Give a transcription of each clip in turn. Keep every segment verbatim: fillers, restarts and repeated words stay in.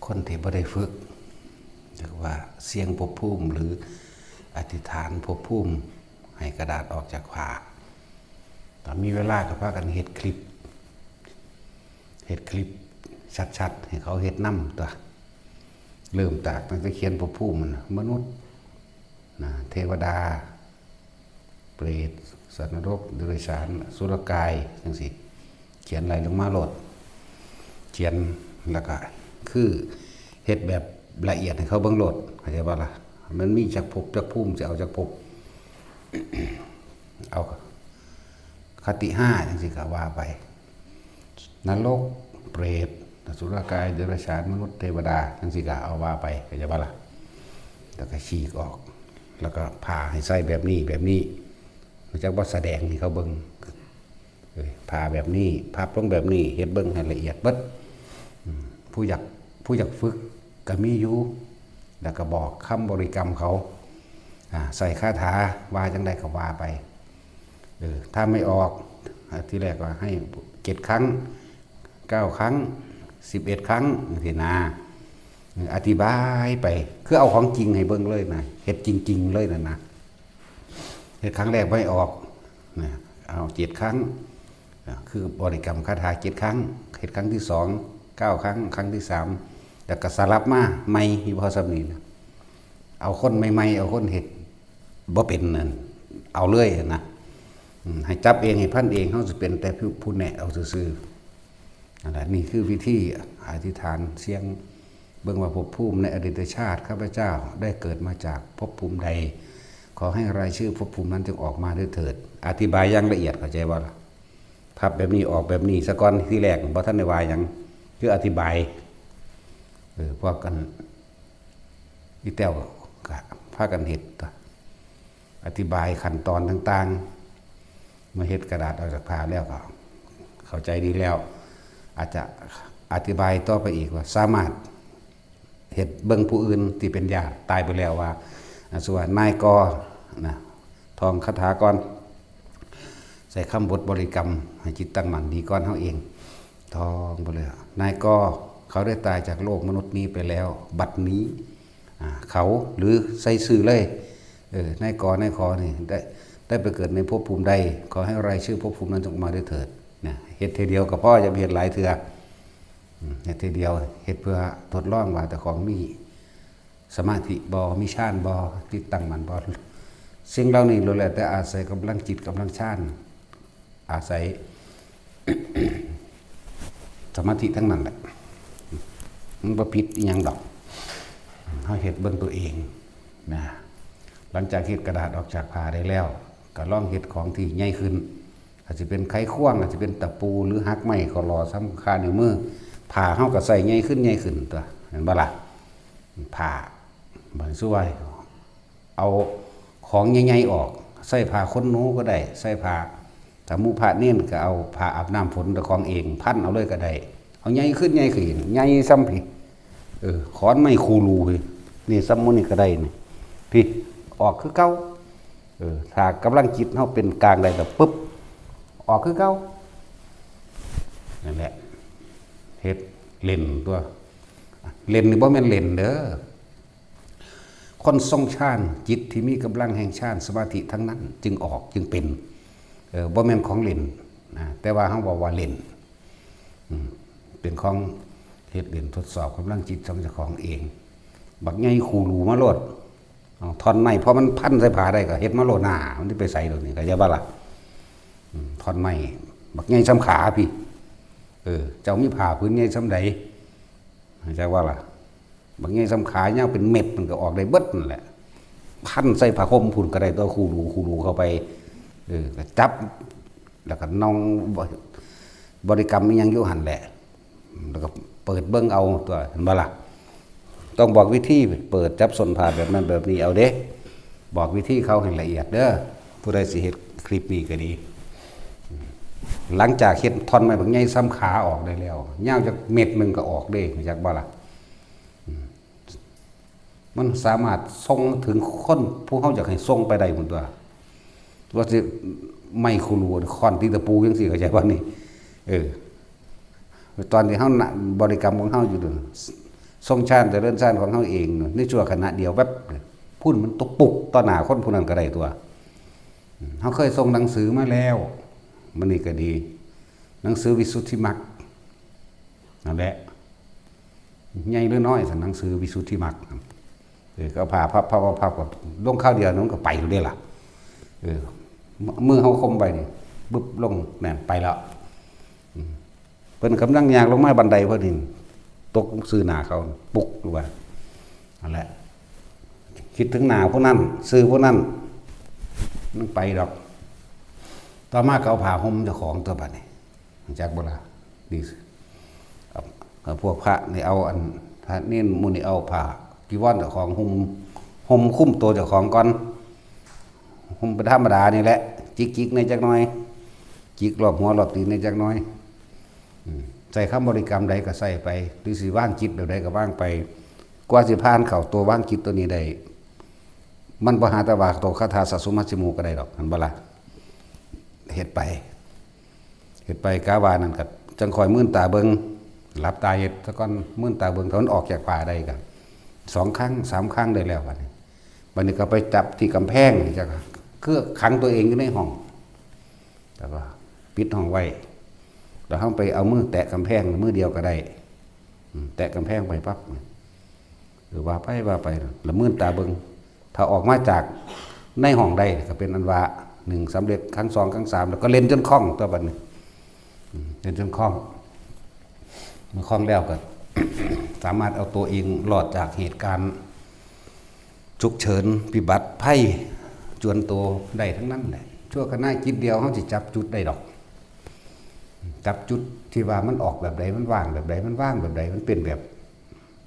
คนที่บ่ได้ฝึก เรียกว่าเสี่ยงภพภูมิหรืออธิษฐานภพภูมิ ให้กระดาษออกจากผ้า ถ้ามีเวลาก็พากันเฮ็ดคลิป เฮ็ดคลิปชัดๆ ให้เขาเฮ็ดนำตัว เริ่มจากตั้งแต่เขียนภพภูมิมันน่ะ มนุษย์ นะ เทวดา เปรต สัตว์นรก เดรัจฉาน อสุรกาย จังซี้ เขียนไล่ลงมาโลด เขียนแล้วก็คือเฮ็ดแบบละเอียดให้เขาเบิ่งโลด เข้าใจบ่ล่ะ มันมีจักภพจักภูมิ สิเอาจักภพ เอาคติห้าจังซี้ก็ว่าไป นรก เปรต อสุรกาย เดรัจฉาน มนุษย์ เทวดา จังซี้ก็เอาว่าไป เข้าใจบ่ล่ะ แล้วก็ฉีกออก แล้วก็ผ่าให้ใส่แบบนี้ แบบนี้ มันจักว่าแสดงให้เขาเบิ่ง เอ้ย ผ่าแบบนี้ พับลงแบบนี้ เฮ็ดเบิ่งให้ละเอียดเบิด อืม ผู้อยาก ผู้อยากฝึกก็มีอยู่ แล้วก็บอกคำบริกรรมเขา อ่า ใส่คาถา ว่าจังใดก็ว่าไป เออ ถ้าไม่ออก อ่า ทีแรกก็ให้เจ็ดครั้ง เก้าครั้ง สิบเอ็ดครั้ง จังซี้นะ เออ อธิบายไป คือเอาของจริงให้เบิ่งเลยนะ เฮ็ดจริงๆ เลยนะนะ เฮ็ดครั้งแรกบ่ออก นะ เอาเจ็ดครั้ง อ่า คือบริกรรมคาถาเจ็ดครั้ง เฮ็ดครั้งที่สอง เก้าครั้ง ครั้งที่สาม แล้วก็สลับมาใหม่ อยู่พอส่ำนี้นะ เอาคนใหม่ๆ เอาคนเฮ็ดบ่เป็นนั่น เอาเลยนะ อืม ให้จับเอง ให้พันเอง เฮาสิเป็นแต่ผู้ ผู้แนะเอาซื่อๆ นั่นแหละ นี่คือวิธีอธิษฐานเสี่ยงเบิ่งว่าภพภูมิในอดีตชาติข้าพเจ้าได้เกิดมาจากภพภูมิใด ขอให้รายชื่อภพภูมินั้นจงออกมาด้วยเถิด อธิบายอย่างละเอียด เข้าใจบ่ล่ะ พับแบบนี้ ออกแบบนี้ ซะก่อน ทีแรกบ่ทันได้ว่าหยัง คืออธิบาย เออ พวกกัน อีแต้วก็พากันเฮ็ด อธิบายขั้นตอนต่างๆ เมื่อเฮ็ดกระดาษออกจากผ้าแล้วก็เข้าใจดีแล้ว อาจจะอธิบายต่อไปอีกว่าสามารถเฮ็ดเบิ่งผู้อื่นที่เป็นญาติตายไปแล้วว่า อ่า สมมุติว่านายกอ นะ ท่องคาถาก่อน ใส่คำบทบริกรรมให้จิตตั้งมั่นดีก่อนเฮาเอง ท่องไปเลย นายกอ เขาได้ตายจากโลกมนุษย์นี้ไปแล้ว บัดนี้ อ่า เขา หรือใส่ชื่อเลย เออ นายกอ นายขอนี่ ได้ ได้ไปเกิดในภพภูมิใด ขอให้รายชื่อภพภูมินั้นจงออกมาด้วยเถิด นะ เฮ็ดเทื่อเดียวก็พอ อย่าไปเฮ็ดหลายเทื่อ อืม เฮ็ดเทื่อเดียว เฮ็ดเพื่อทดลองว่าเจ้าของมีสมาธิบ่ มีฌานบ่ จิตตั้งมั่นบ่ สิ่งเหล่านี้ล้วนแล้วแต่อาศัยกำลังจิต กำลังฌาน อาศัย สมาธิทั้งนั้นแหละ มันบ่ผิดอิหยังดอก เฮาเฮ็ดเบิ่งตัวเองนะ หลังจากเฮ็ดกระดาษออกจากผ้าได้แล้ว ก็ลองเฮ็ดของที่ใหญ่ขึ้น อาจจะเป็นไขควง อาจจะเป็นตะปู หรือหักไม้ ข้อหล่อ สำคัญ นิ้วมือ ผ้าเฮาก็ใส่ใหญ่ขึ้น ใหญ่ขึ้นตัว เห็นบ่ล่ะ ผ้า บางส่วน เอาของใหญ่ๆออก ใส่ผ้าขนหนูก็ได้ ใส่ผ้า ถ้าหมู่พระเณรก็เอาผ้าอาบน้ำฝนเจ้าของเอง พันเอาเลยก็ได้ เอาใหญ่ขึ้น ใหญ่ขึ้น ใหญ่ส่ำพี้ เออ ขอนไม้คูรูพี้ นี่ส่ำหมู่นี้ก็ได้นี่ พี้ ออกคือเก่า เออ ถ้ากำลังจิตเฮาเป็นกลางได้ก็ปึ๊บ ออกคือเก่า นั่นแหละ เฮ็ดเล่นตัว เล่นนี่บ่แม่นเล่นเด้อ คนทรงฌาน จิตที่มีกำลังแห่งฌาน สมาธิทั้งนั้น จึงออก จึงเป็น เออ บ่แม่นของเล่นนะ แต่ว่าเฮาเว้าว่าเล่น อืม เป็นของเฮ็ดเล่น ทดสอบกำลังจิตของเจ้าของเอง บักใหญ่คูรูมาโลด เอาท่อนไม้ พอมันพันใส่ผ้าได้ก็เฮ็ดมาโลดหน้า มันสิไปไสดอกนี่ เข้าใจบ่ล่ะ อืม ท่อนไม้ บักใหญ่ส่ำขาพี้ เออ เจ้ามีผ้าผืนใหญ่ส่ำใด เข้าใจบ่ล่ะ บักใหญ่ส่ำขายาวเป็นเม็ดมันก็ออกได้เบิดนั่นแหละ พันใส่ผ้าห่มพุ้นก็ได้ตัว คูรู คูรูเข้าไป เออ ก็จับ แล้วก็นอง บริกรรมอิหยังอยู่หั่นแหละ แล้วก็เปิดเบิ่งเอาตัว เห็นบ่ล่ะ ต้องบอกวิธีเปิด จับส้นผ้าแบบนั้นแบบนี้เอาเด้ บอกวิธีเขาให้ละเอียดเด้อ ผู้ใดสิเฮ็ดคลิปนี้ก็ดี หลังจากเฮ็ดท่อนไม้บักใหญ่ส่ำขาออกได้แล้ว ยาวจักเม็ดหนึ่งก็ออกเด้ รู้จักบ่ล่ะ อืม มันสามารถส่งถึงคนผู้เฮาอยากให้ส่งไปได้พุ้นตัว ว่าสิไม้คูรู ค้อนตีตะปูจังซี้ เข้าใจบ่นี่ เออ ตอนที่เฮานะ บริกรรมของเฮาอยู่นั่น ทรงฌานเจริญฌานของเฮาเอง ในชั่วขณะเดียวแวบ พุ่นมันตกปุกต่อหน้าคนผู้นั้นก็ได้ตัว เฮาเคยส่งหนังสือมาแล้ว มื้อนี้ก็ดี หนังสือวิสุทธิมรรค นั่นแหละ ใหญ่หรือน้อยซั่น หนังสือวิสุทธิมรรค เออ ก็เอาผ้าพับๆๆๆ ก็ลงคราวเดียวมันก็ไปแล้วเด้ล่ะ เออ มือเฮาคมไปนี่ บึบลง นั่น ไปแล้ว อืม เพิ่นกำลังย่างลงมาบันไดพอดี ตกซื่อหน้าเขา ปุกลงมา นั่นแหละ คิดถึงหน้าผู้นั้น ชื่อผู้นั้น มันไปดอก ต่อมาก็เอาผ้าห่มเจ้าของตัวบัดนี้ รู้จักบ่ล่ะ นี่ เอา เอาพวกพระนี่เอาอัน พระเณรหมู่นี่เอาผ้าจีวรเจ้าของห่ม ห่มคลุมตัวเจ้าของก่อน ห่มเป็นธรรมดานี่แหละ จิกๆ ในจักหน่อย จิกรอบหัวรอบตีนในจักหน่อย อืม ใส่คำบริกรรมใดก็ใส่ไป หรือสิวางจิตแบบใดก็วางไป กว่าสิผ่านเข้าตัววางจิตตัวนี้ได้ มันบ่หาแต่ว่าตัวคาถาสะสุมัชฌิโมก็ได้ดอก หันบ่ล่ะ เฮ็ดไป เฮ็ดไปกะว่านั่นก็จังค่อยมืนตาเบิ่ง หลับตาเฮ็ดซะก่อน มืนตาเบิ่ง ถ้ามันออกจากผ้าได้ก็ สองครั้ง สามครั้งได้แล้วบัดนี้ บัดนี้ก็ไปจับที่กำแพง จัก คือขังตัวเองอยู่ในห้อง แล้วก็ปิดห้องไว้ แล้วเฮาไปเอามือแตะกำแพง มือเดียวก็ได้ อืม แตะกำแพงไปปั๊บ หรือว่าไปว่าไป แล้วมืนตาเบิ่ง ถ้าออกมาจากในห้องได้ก็เป็นอันว่า หนึ่ง สำเร็จ ครั้งสอง ครั้งสาม แล้วก็เล่นจนคล่องตัวบัดนี้ อืม เล่นจนคล่อง เมื่อคล่องแล้วก็ สามารถเอาตัวเองรอดจากเหตุการณ์ ฉุกเฉิน พิบัติภัย จวนตัวได้ทั้งนั้นแหละ ชั่วขณะจิตเดียวเฮาสิจับจุดได้ดอก จับจุดที่ว่ามันออกแบบใด มันว่างแบบใด มันว่างแบบใด มันเป็นแบบ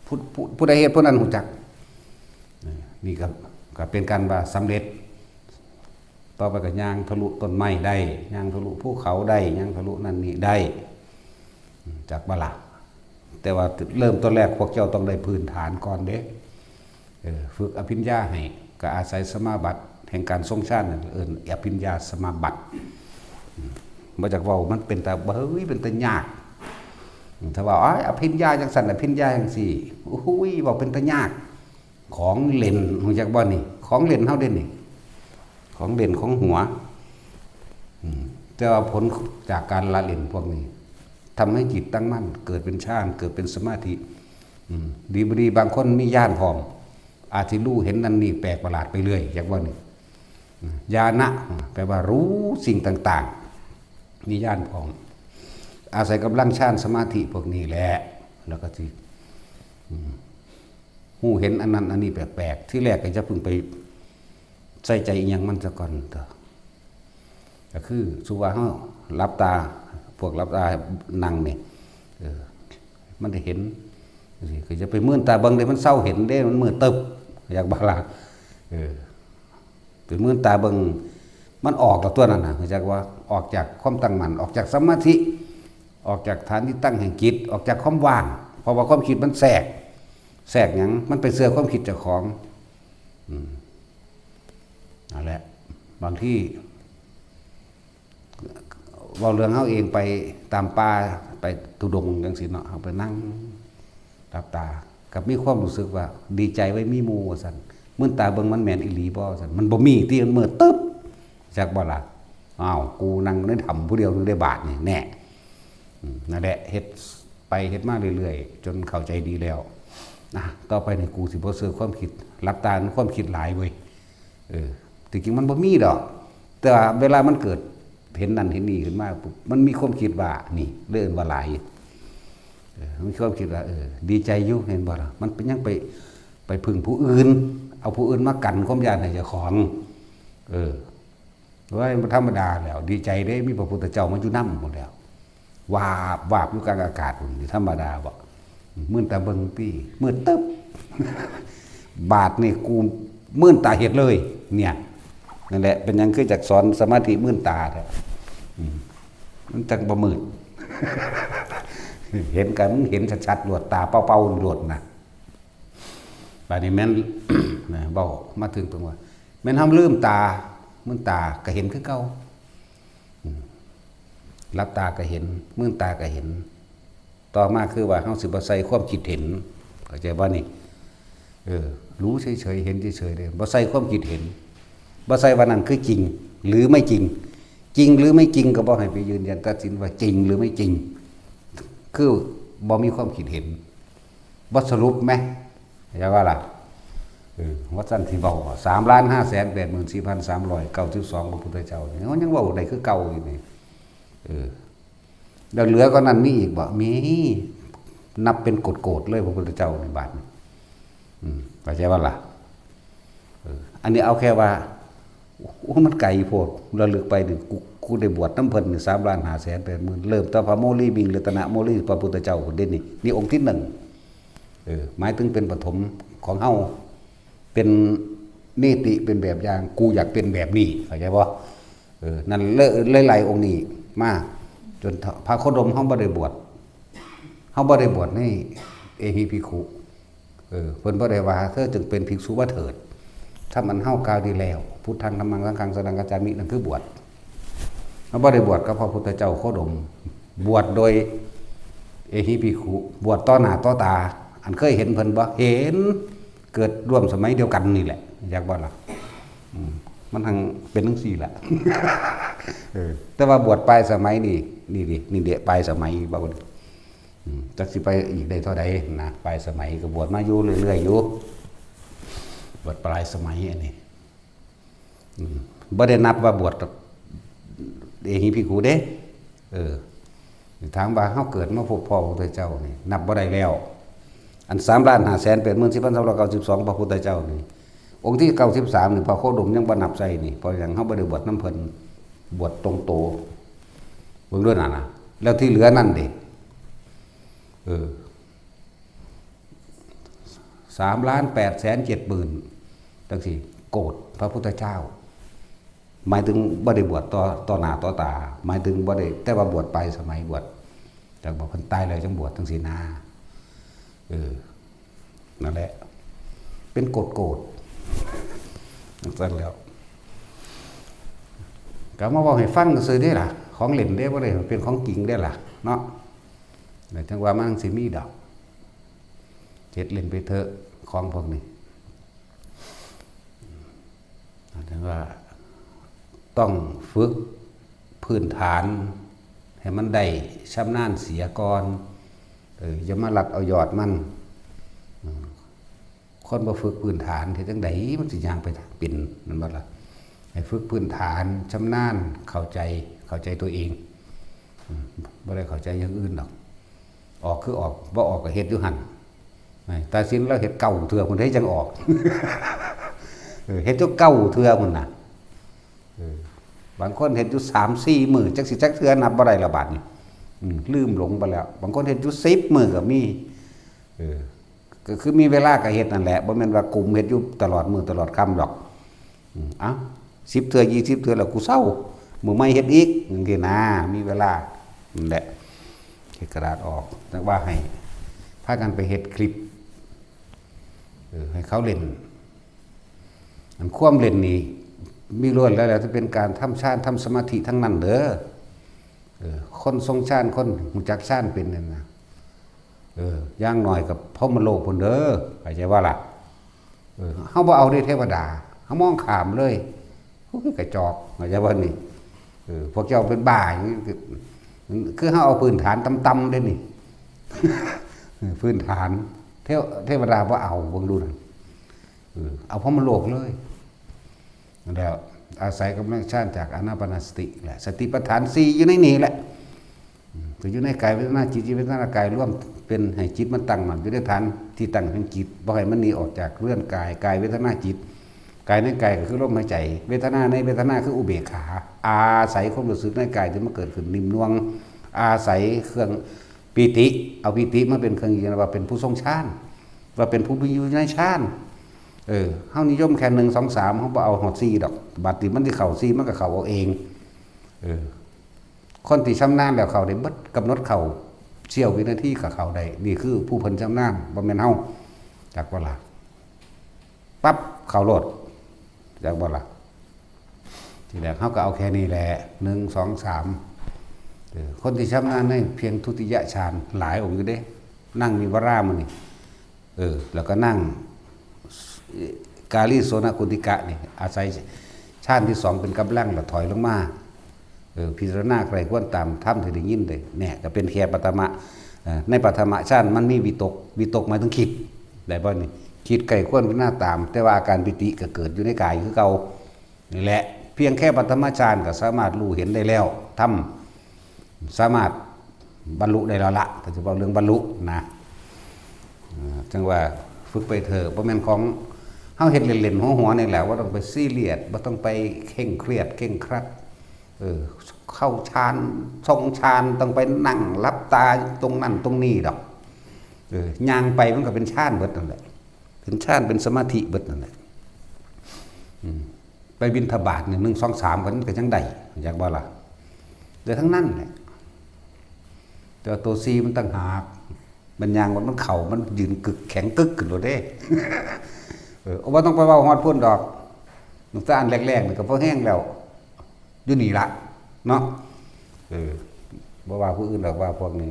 ผู้ ผู้ ผู้ใดเฮ็ดผู้นั้นรู้จัก นี่ก็ ก็เป็นการว่าสำเร็จ ต่อไปก็ย่างทะลุต้นไม้ได้ ย่างทะลุภูเขาได้ ย่างทะลุนั่นนี่ได้ จักบ่ล่ะ แต่ว่าเริ่มต้นแรกพวกเจ้าต้องได้พื้นฐานก่อนเด้ เออ ฝึกอภิญญาให้ ก็อาศัยสมาบัติแห่งการทรงฌานนั่น เอิ้นอภิญญาสมาบัติ อืม บ่จักเว้า มันเป็นตา เฮ้ย เป็นตายาก ถ้าว่า อ้าย อภิญญาจังซั่น อภิญญาจังซี่ โอ้โห เว้าเป็นตายาก ของเล่น รู้จักบ่นี่ ของเล่นเฮาเด้นี่ ของเล่นของหัว อืม แต่ว่าผลจากการละเล่นพวกนี้ ทำให้จิตตั้งมั่น เกิดเป็นฌาน เกิดเป็นสมาธิ อืม ดีบ่ดี บางคนมีญาณพร้อม อาจสิรู้เห็นนั่นนี่แปลกประหลาดไปเรื่อย จักบ่นี่ อืม ญาณะ แปลว่ารู้สิ่งต่างๆ มีญาณพร้อม อาศัยกำลังฌานสมาธิพวกนี้แหละ แล้วก็สิ อืม ฮู้เห็นอันนั้นอันนี้แปลกๆ ทีแรกก็อย่าเพิ่งไปใส่ใจอิหยังมันซะก่อนเถาะ ก็คือสมมุติว่าเฮาหลับตา พวกหลับตานั่งนี่ เออ มันได้เห็น จังซี้ ก็อย่าไปมืนตาเบิ่งเด้ มันเซาเห็นเด้ มันมืดตึ๊บ อยากบ่ล่ะ เออ ไปมืนตาเบิ่ง มันออกแล้วตัวนั้นน่ะ รู้จักว่า ออกจากความตั้งมั่น ออกจากสมาธิ ออกจากฐานที่ตั้งแห่งจิต ออกจากความว่าง เพราะว่าความคิดมันแทรก แทรกหยัง มันไปเชื่อความคิดเจ้าของ อืม นั่นแหละ บางที เว้าเรื่องเฮาเองไปตามป่า ไปธุดงค์จังซี้เนาะ เฮาไปนั่งหลับตา กับมีความรู้สึกว่าดีใจไว้ยมีหมู่ว่าซั่น มืนตาเบิ่งมันแม่นอีหลีบ่ว่าซั่น มันบ่มีติ มันมืดตึ๊บ จักบ่ล่ะ อ้าว กูนั่งในถ้ำผู้เดียวอยู่ในบาดนี่ แน่ อืม นั่นแหละ เฮ็ดไปเฮ็ดมาเรื่อยๆ จนเข้าใจดีแล้ว อ่ะ ต่อไปนี่กูสิบ่เชื่อความคิด หลับตามันความคิดหลายเว้ย เออ ที่จริงมันบ่มีดอก แต่ว่าเวลามันเกิดเห็นนั่นเห็นนี่ขึ้นมาปุ๊บ มันมีความคิดว่า นี่ เลยเอิ้นว่าหลาย เออ มันมีความคิดว่า เออ ดีใจอยู่ เห็นบ่ล่ะ มันเป็นหยังไป ไปพึ่งผู้อื่น เอาผู้อื่นมากันความย้านให้เจ้าของ เออ เว้ย มันธรรมดาแล้ว ดีใจเด้ มีพระพุทธเจ้ามาอยู่นำหมดแล้ว วาบวาบอยู่กลางอากาศพุ้น สิธรรมดาบ่ มืนตาเบิ่งติ มืดตึ๊บ บาดนี่กูมืนตาเฮ็ดเลย เนี่ย นั่นแหละ เป็นหยังคือจักสอนสมาธิมืนตาแท้ อืม มันจังบ่มืด เห็นกัน มึงเห็นชัดๆ โลด ตาเป่าๆ โลดนะ บาดนี้แม่น นะ เว้ามาถึงตรงว่า แม่นเฮาลืมตา มืนตาก็เห็นคือเก่า อืม หลับตาก็เห็น มืนตาก็เห็น ต่อมาคือว่าเฮาสิบ่ใส่ความคิดเห็น เข้าใจบ่นี่ เออ รู้เฉยๆ เห็นเฉยๆ เลย บ่ใส่ความคิดเห็น บ่ใส่ว่านั่นคือจริง หรือไม่จริง จริงหรือไม่จริงก็บ่ให้ไปยืนยันตัดสินว่าจริงหรือไม่จริง คือบ่มีความคิดเห็น บ่สรุปแหม เข้าใจบ่ล่ะ เออ ว่าซั่นสิเว้า สามล้านห้าแสนแปดหมื่นสี่พันสามร้อยเก้าสิบสอง พระพุทธเจ้านี่ มันยังเว้าได้คือเก่าอยู่นี่ เออ แล้วเหลือกว่านั้นมีอีกบ่ มี นับเป็นโกดๆ เลย พระพุทธเจ้านี่ บาดนี้ อืม เข้าใจบ่ล่ะ เออ อันนี้เอาแค่ว่า โอ้ มันไกลโพด ระลึกไปนี่ กู กูได้บวชนำเพิ่นนี่ สามล้านห้าแสนแปดหมื่น เริ่มแต่พระโมคคัลลี มิง รัตนโมคคัลลี พระพุทธเจ้าพุ้นเด้นี่ นี่องค์ที่หนึ่ง เออ หมายถึงเป็นปฐมของเฮา เป็นนิติ เป็นแบบอย่าง กูอยากเป็นแบบนี้ เข้าใจบ่ เออ นั่นเลย หลายๆ องค์นี้มา จนพระโคดมเฮาบ่ได้บวช เฮาบ่ได้บวชในเอหิภิกขุ เออ เพิ่นบ่ได้ว่า เธอจงเป็นภิกษุมาเถิด ถ้ามันเฮากล่าวดีแล้ว พุทธัง ธัมมัง สังฆัง สรณังคัจฉามิ นั่นคือบวช เฮาบ่ได้บวชกับพระพุทธเจ้าโคดม บวชโดยเอหิภิกขุ บวชต่อหน้าต่อตา อันเคยเห็นเพิ่นบ่ เห็น เกิดร่วมสมัยเดียวกันนี่แหละ จักบ่ล่ะ อืม มันทั้งเป็นจังซี่แหละ เออ แต่ว่าบวชปลายสมัยนี่ นี่ดิ นี่เด้ปลายสมัย บ่า อืม จักสิไปอีกได้เท่าใดนะ ปลายสมัยก็บวชมาอยู่เรื่อยๆ อยู่ บวชปลายสมัยอันนี้ อืม บ่ได้นับว่าบวชเอหิภิกขุเด้ เออ ถามว่าเฮาเกิดมาพบพ้อพระพุทธเจ้านี่ นับบ่ได้แล้ว อัน สามล้านห้าแสนแปดหมื่นสี่พันสามร้อยเก้าสิบสอง พระพุทธเจ้านี่ องค์ที่เก้าสิบสามนี่ พระโคดมยังบ่นับใส่นี่ เพราะหยัง เฮาบ่ได้บวชนำเพิ่น บวชตรงโต เบิ่งด้วยนั่นนะ แล้วที่เหลือนั่นเด้ เออ สามล้านแปดแสนเจ็ดหมื่น จังซี่ โกรธพระพุทธเจ้า หมายถึงบ่ได้บวชต่อ ต่อหน้าต่อตา หมายถึงบ่ได้ แต่ว่าบวชปลายสมัย บวช จักบอกเพิ่นตายแล้วจังบวชจังซี่นา เออ นั่นแหละ เป็นโกรธๆ จังซั่นแล้ว ก็มาเว้าให้ฟังซื่อเด้ล่ะ ของเล่นเด้ บ่ได้เป็นของจริงเด้ล่ะ เนาะ แต่จังว่ามันสิมีดอก เฮ็ดเล่นไปเถอะ ของพวกนี้ ถึงว่าต้องฝึกพื้นฐานให้มันได้ชำนาญเสียก่อน เออ อย่ามาลัดเอายอดมัน อืม คนบ่ฝึกพื้นฐานเฮ็ดจั่งใดมันสิย่างไปเป็น แม่นบ่ล่ะ ให้ฝึกพื้นฐานชำนาญเข้าใจ เข้าใจตัวเอง อืม บ่ได้เข้าใจอย่างอื่นดอก ออกคือออก บ่ออกก็เฮ็ดอยู่หั่น ไอ้ตาสินลาวเฮ็ดเก้าเทื่อพุ้นเด้จั่งออก เออ เฮ็ดอยู่เก้าเทื่อพุ้นน่ะ เออ บางคนเฮ็ดอยู่สามสี่มื้อ จักสิจักเทื่อนับบ่ได้แล้วบาดนี้ อืม ลืมหลงไปแล้ว บางคนเฮ็ดอยู่สิบมื้อก็มี เออ ก็คือมีเวลาก็เฮ็ดนั่นแหละ บ่แม่นว่ากุมเฮ็ดอยู่ตลอดมื้อตลอดค่ำดอก อืม เอ้า สิบเทื่อ ยี่สิบเทื่อแล้วกูเซา มื้อใหม่เฮ็ดอีก จั่งซี้นะ มีเวลา นั่นแหละ เฮ็ดกระดาษออก จั่งว่าให้พากันไปเฮ็ดคลิป เออ ให้เขาเล่น อันความเล่นนี่ มีล้วนแล้ว แล้วจะเป็นการทำฌาน ทำสมาธิทั้งนั้นเด้อ เออ คนทรงฌาน คนรู้จักฌานเป็นนั่นนะ เออ อย่างน้อยก็พรหมโลกพุ้นเด้อ เข้าใจบ่ล่ะ เออ เฮาบ่เอาเด้เทวดา เฮามองข้ามเลย โอ้ย กระจอก เข้าใจบ่นี่ เออ พวกเจ้าเป็นบ้าอย่างนี้ คือเฮาเอาพื้นฐานต่ำๆเด้นี่ เออ พื้นฐาน เทว- เทวดาบ่เอา เบิ่งดูนั่น เออ เอาพรหมโลกเลย แล้วอาศัยกำลังฌานจากอานาปานสติแหละ สติปัฏฐานสี่อยู่ในนี่แหละ อืม ก็อยู่ในกายเวทนาจิต จิตเวทนากายรวมเป็นให้จิตมันตั้งมั่นอยู่ในฐานที่ตั้งแห่งจิต บ่ให้มันหนีออกจากเรือนกาย กายเวทนาจิต กายในกายก็คือลมหายใจ เวทนาในเวทนาคืออุเบกขา อาศัยความรู้สึกในกายที่มันเกิดขึ้นนิ่มนวล อาศัยเครื่องปีติ เอาปีติมาเป็นเครื่องยืนยันว่าเป็นผู้ทรงฌาน ว่าเป็นผู้มีอยู่ในฌาน เออ เฮานิยมแค่หนึ่ง สอง สาม เฮาบ่เอาฮอดสี่ดอก บัดนี้มันสิเข้าสี่ มันก็เข้าเอาเอง เออ คนที่ชำนาญแล้วเข้าได้เบิด กำหนดเข้าเสี้ยววินาทีก็เข้าได้ นี่คือผู้เพิ่นชำนาญ บ่แม่นเฮา จักบ่ล่ะ ปั๊บ เข้าโลด จักบ่ล่ะ ทีแรกเฮาก็เอาแค่นี้แหละ หนึ่ง สอง สาม เออ คนที่ชำนาญในเพียงทุติยฌานหลายองค์อยู่เด้ นั่งมีวารามื้อนี้ เออ แล้วก็นั่ง กาลีโสณกุณฑิกะนี่ อาศัยฌานที่สองเป็นกำลัง แล้วถอยลงมา เออ พิจารณาใคร่ครวญตามธรรมที่ได้ยินเลย เนี่ย ก็เป็นแค่ปฐมะ เอ่อ ในปฐมฌานมันมีวิตก วิตกหมายถึงคิด ได้บ่นี่ คิดใคร่ครวญพิจารณาตาม แต่ว่าอาการปีติก็เกิดอยู่ในกายคือเก่า นี่แหละ เพียงแค่ปฐมฌานก็สามารถรู้เห็นได้แล้ว ธรรมสามารถบรรลุได้แล้วละ ถ้าจะเว้าเรื่องบรรลุนะ อ่า จั่งว่าฝึกไปเถอะ บ่แม่นของเฮาเฮ็ดเล่นๆ หัวๆ นี่แหละ บ่ต้องไปซีเรียส บ่ต้องไปเคร่งเครียด เคร่งครัด เออ เข้าฌาน ทรงฌาน ต้องไปนั่งหลับตาตรงนั้นตรงนี้ดอก เออ ย่างไปมันก็เป็นฌานเบิดนั่นแหละ เป็นฌาน เป็นสมาธิเบิดนั่นแหละ อืม ไปบิณฑบาตนี่ หนึ่ง สอง สาม กันก็ยังได้ อยากบ่ล่ะ ได้ทั้งนั้นแหละ แต่ว่าตัวสี่มันต่างหาก มันย่างมัน มันเข่า มันยืนกึก แข็งกึกขึ้นโลดเด้ เออ เอา บ่ต้องไปเว้าฮอดพุ้นดอก หลวงตาอันแรกๆ นี่ก็พอแฮงแล้ว อยู่นี่ละ เนาะ เออ บ่ว่าผู้อื่นดอก ว่าพวกนี้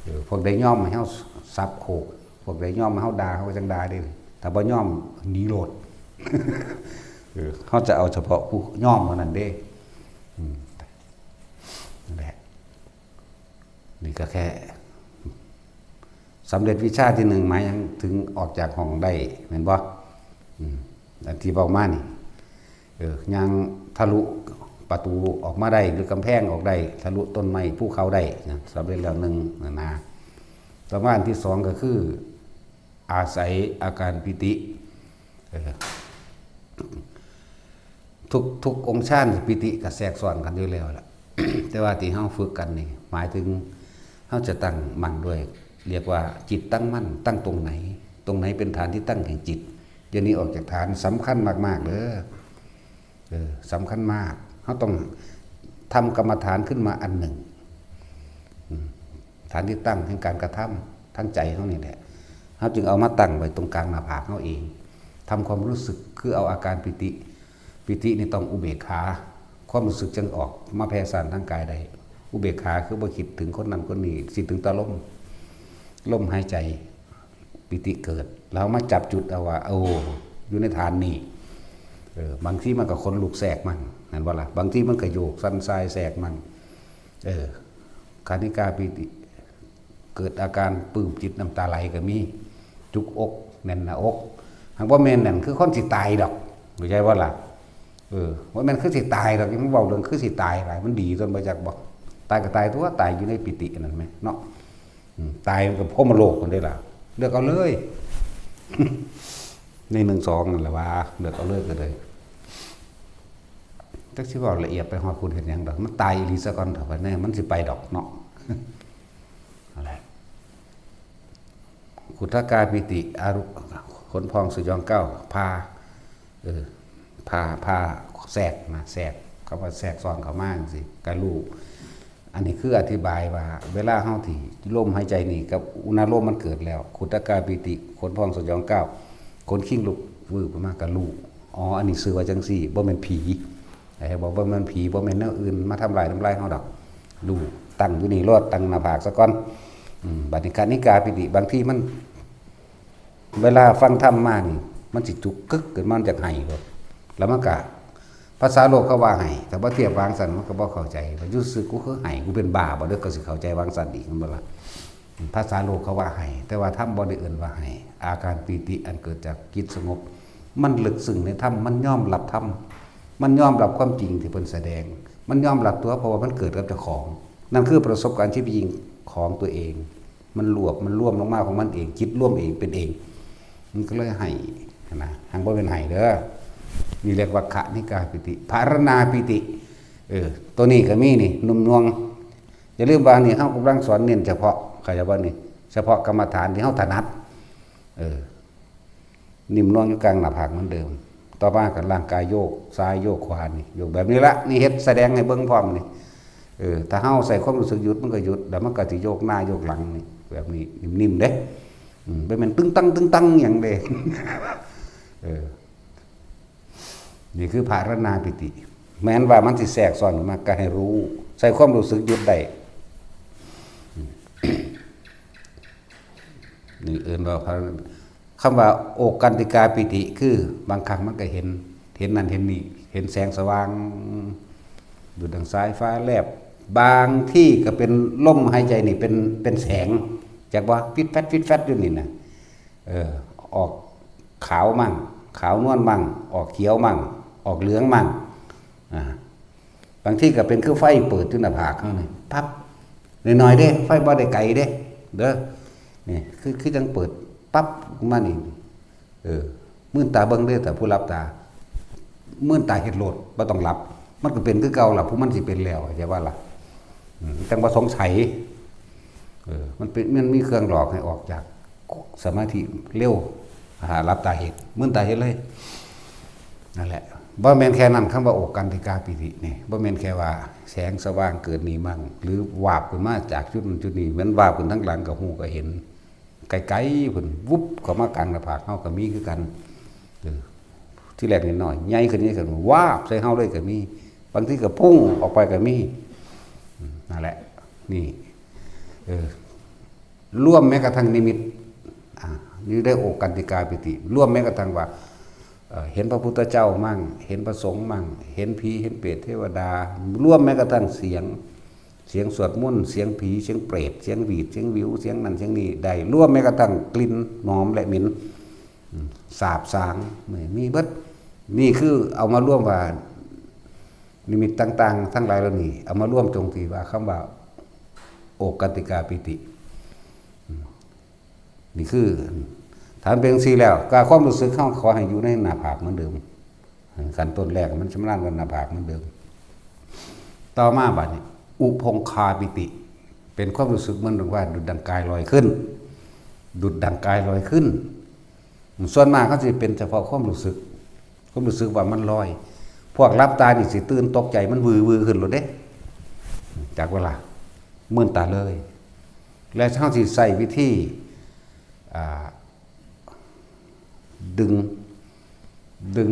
เออ พวกใดยอมให้เฮาสับโขก พวกใดยอมให้เฮาด่า เฮาก็จั่งด่าเด้ ถ้าบ่ยอม หนีโลด เออ เฮาจะเอาเฉพาะผู้ยอมเท่านั้นเด้ อืม นั่นแหละ นี่ก็แค่สำเร็จวิชาที่หนึ่ง หมายถึงออกจากห้องได้ แม่นบ่ อืม อันที่เว้ามานี่ เออ ย่างทะลุประตูออกมาได้ หรือกำแพงออกได้ ทะลุต้นไม้ภูเขาได้นะ สำเร็จแล้วหนึ่งนะ ต่อมาอันที่สองก็คือ อาศัยอาการปีติ เออ ทุก ทุกองค์ฌานปีติก็แทรกซ้อนกันอยู่แล้วล่ะ แต่ว่าที่เฮาฝึกกันนี่ หมายถึงเฮาจะตั้งมั่นด้วย เรียกว่าจิตตั้งมั่น ตั้งตรงไหน ตรงไหนเป็นฐานที่ตั้งแห่งจิต เดี๋ยวนี้ออกจากฐาน สำคัญมากๆ เด้อ เออ สำคัญมาก เฮาต้องทำกรรมฐานขึ้นมาอันหนึ่ง อืม ฐานที่ตั้งแห่งการกระทำทางใจเฮานี่แหละ เฮาจึงเอามาตั้งไว้ตรงกลางหน้าผากเฮาเอง ทำความรู้สึก คือเอาอาการปีติ ปีตินี่ต้องอุเบกขา ความรู้สึกจั่งออกมาแผ่ซ่านทางกายได้ อุเบกขาคือบ่คิดถึงคนนั้นคนนี้ สิถึงแต่ลม ลมหายใจ ปีติเกิด แล้วมาจับจุดเอาว่า โอ้ อยู่ในฐานนี้ เออ บางทีมันก็ขนลุกแทรกมัน แม่นบ่ล่ะ บางทีมันก็โยกสั่นสายแทรกมัน เออ คณิกาปีติ เกิดอาการปลื้มจิตน้ำตาไหลก็มี จุกอก แน่นหน้าอก หากบ่แม่นนั่นคือคนสิตายดอก เข้าใจบ่ล่ะ เออ บ่แม่นคือสิตายดอก ยังเว้าเรื่องคือสิตายหลาย มันดีตนบ่จักบ่ ตายก็ตายตัว ตายอยู่ในปีติอันนั้นแหมเนาะ อืม ตายมันก็พรหมโลกพุ้นเด้ล่ะ เลือกเอาเลย ในหนึ่งสองนั่นแหละว่า เลือกเอาเลยก็เลย จักสิเว้าละเอียดไปฮอดพุ้นเฮ็ดหยังดอก มันตายอีหลีซะก่อนเถาะ บัดนี้มันสิไปดอกเนาะ นั่นแหละ ขุทกาปีติ อารุ ขนพองสยองก้าว พา เออ พา พาแทรกนะ แทรก คำว่าแทรกซ้อนเข้ามาจั่งซี้ ก็รู้ อันนี้คืออธิบายว่า เวลาเฮาที่ลมหายใจนี่กับอุณาโลมมันเกิดแล้ว ขุทกาปีติ ขนพองสยองก้าว ขนคิงลุกวืบขึ้นมาก็รู้ อ๋อ อันนี้ชื่อว่าจั่งซี้ บ่แม่นผี ไอ้บอกว่ามันผี บ่แม่นแนวอื่นมาทำลาย ทำลายเฮาดอก รู้ ตั้งอยู่นี่โลด ตั้งหน้าผากซะก่อน อืม บัดนี้คณิกาปีติ บางทีมัน เวลาฟังธรรมมานี่ มันสิจุกกึกขึ้นมา มันอยากไห้โลด แล้วมันก็ ภาษาโลกเขาว่าไห้ แต่ว่าเทียบวางซั่นมันก็บ่เข้าใจ ว่าอยู่ซื่อกูคือไห้ กูเป็นบ้าบ่ เด้อ ก็สิเข้าใจวางซั่นอีก แม่นบ่ล่ะ ภาษาโลกเขาว่าไห้ แต่ว่าธรรมบ่ได้เอิ้นว่าไห้ อาการปีติอันเกิดจากจิตสงบ มันลึกซึ้งในธรรม มันยอมรับธรรม มันยอมรับความจริงที่เพิ่นแสดง มันยอมรับตัว เพราะว่ามันเกิดกับเจ้าของ นั่นคือประสบการณ์ชีวิตจริงของตัวเอง มันรวบ มันรวมลงมาของมันเอง จิตรวมเอง เป็นเอง มันก็เลยไห้นะ หากบ่เป็นไห้เด้อ นี่เรียกว่าคณิกาปีติ ภารณาปีติ เออ ตัวนี้ก็มีนี่ นุ่มนวล อย่าลืมว่านี่เฮากำลังสอนเน้นเฉพาะ เข้าใจบ่นี่ เฉพาะกรรมฐานที่เฮาถนัด เออ นิ่มนวลอยู่กลางหน้าผากเหมือนเดิม ต่อมาก็ร่างกายโยกซ้ายโยกขวานี่ โยกแบบนี้ละ นี่เฮ็ดแสดงให้เบิ่งพร้อมนี่ เออ ถ้าเฮาใส่ความรู้สึกหยุดมันก็หยุด แล้วมันก็สิโยกหน้าโยกหลังนี่ แบบนี้นิ่มๆเด้ อืม บ่แม่นตึงตังตึงตังหยังเด้ เออ นี่คือภารณาปีติ แม้นว่ามันสิแทรกซ้อนมาก็ให้รู้ ใส่ความรู้สึกหยุดได้ อืม นี่เอิ้นว่าพระ คำว่าโอกันติกาปีติ คือบางครั้งมันก็เห็น เห็นนั่นเห็นนี่ เห็นแสงสว่าง ดุจดังสายฟ้าแลบ บางที่ก็เป็นลมหายใจนี่เป็น เป็นแสง จักว่าฟิดแฟด ฟิดแฟดอยู่นี่นะ เออ ออกขาวมั่ง ขาวนวลมั่ง ออกเขียวมั่ง ออกเหลืองมั่ง อ่า บางทีก็เป็นคือไฟเปิดอยู่หน้าผากเฮานี่ ปั๊บ น้อยๆเด้ ไฟบ่ได้ไกลเด้ เด้อ นี่ คือ คือจั่งเปิด ปั๊บ มานี่ เออ มื่นตาเบิ่งเด้อ แต่ผู้หลับตา มื่นตาเฮ็ดโลด บ่ต้องหลับ มันก็เป็นคือเก่าล่ะ ผู้มันสิเป็นแล้ว เข้าใจบ่ล่ะ อืม จั่งบ่สงสัย เออ มันเป็น มันมีเครื่องหลอกให้ออกจากสมาธิเร็ว อ่า หลับตาเฮ็ด มื่นตาเฮ็ดเลย นั่นแหละ บ่แม่นแค่นั้น คำว่าโอกันติกาปีตินี่ บ่แม่นแค่ว่าแสงสว่างเกิดนี่มั่ง หรือวาบขึ้นมาจากจุดนั้นจุดนี้ มันวาบขึ้นทางหลังก็ฮู้ก็เห็น ไกลๆพุ้น วุบเข้ามากลางหน้าผากเฮาก็มีคือกัน เออ ทีแรกน้อยๆ ใหญ่ขึ้น ใหญ่ขึ้น วาบใส่เฮาเลยก็มี บางทีก็พุ่งออกไปก็มี อืม นั่นแหละ นี่ เออ รวมแม้กระทั่งนิมิต อ่า นี่ได้โอกันติกาปีติ รวมแม้กระทั่งว่า เอ่อ เห็นพระพุทธเจ้ามั่ง เห็นพระสงฆ์มั่ง เห็นผี เห็นเปรตเทวดา รวมแม้กระทั่งเสียง เสียงสวดมนต์ เสียงผี เสียงเปรต เสียงหวีด เสียงวิว เสียงนั่นเสียงนี่ ได้ รวมแม้กระทั่งกลิ่นหอมและเหม็น อืม สาบสาง นี่มีเบิด นี่คือเอามารวมว่า นิมิตต่างๆ ทั้งหลายเหล่านี้ เอามารวมจงที่ว่าคำว่า โอกันติกาปีติ อืม นี่คือ ถ้ามันเป็นจั่งซี้แล้ว ก็ความรู้สึกเฮาขอให้อยู่ในหน้าผากเหมือนเดิม ขั้นต้นแรกมันชำนาญกับหน้าผากเหมือนเดิม ต่อมาบัดนี้ อุพงคาปีติ เป็นความรู้สึกเหมือนว่าดุจดังกายลอยขึ้น ดุจดังกายลอยขึ้น ส่วนมากเขาสิเป็นเฉพาะความรู้สึก ความรู้สึกว่ามันลอย พวกหลับตานี่สิตื่นตกใจ มันวือวือขึ้นโลดเด้ จักว่าล่ะ มื่นตาเลย และเขาสิใช้วิธี อ่า ดึง ดึง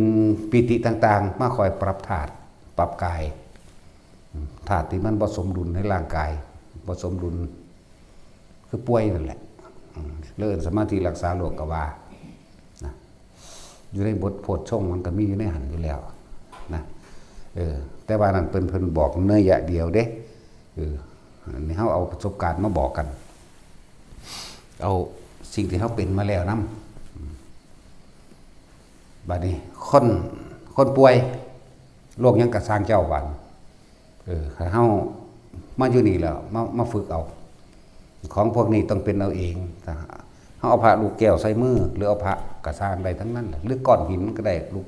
ปีติต่างๆ มาคอยปรับธาตุ ปรับกาย ธาตุที่มันบ่สมดุลในร่างกาย บ่สมดุล คือป่วยนั่นแหละ อืม เรื่องสมาธิรักษาโรคก็ว่า นะ อยู่ในบทโพชฌงค์มันก็มีอยู่ในหั้นอยู่แล้ว นะ เออ แต่ว่านั่นเพิ่น เพิ่นบอกนัยยะเดียวเด้ เออ อันนี้เฮาเอาประสบการณ์มาบอกกัน เอาสิ่งที่เฮาเป็นมาแล้วนำ บัดนี้คน คนป่วย โรคหยังกะซ่างเจ้าบัด เออ คันเฮามาอยู่นี่แล้ว มา มาฝึกเอา ของพวกนี้ต้องเป็นเอาเอง ถ้าเฮาเอาพระลูกแก้วใส่มือ หรือเอาพระกะซ่างได้ทั้งนั้นแหละ หรือก้อนหินก็ได้ ลูก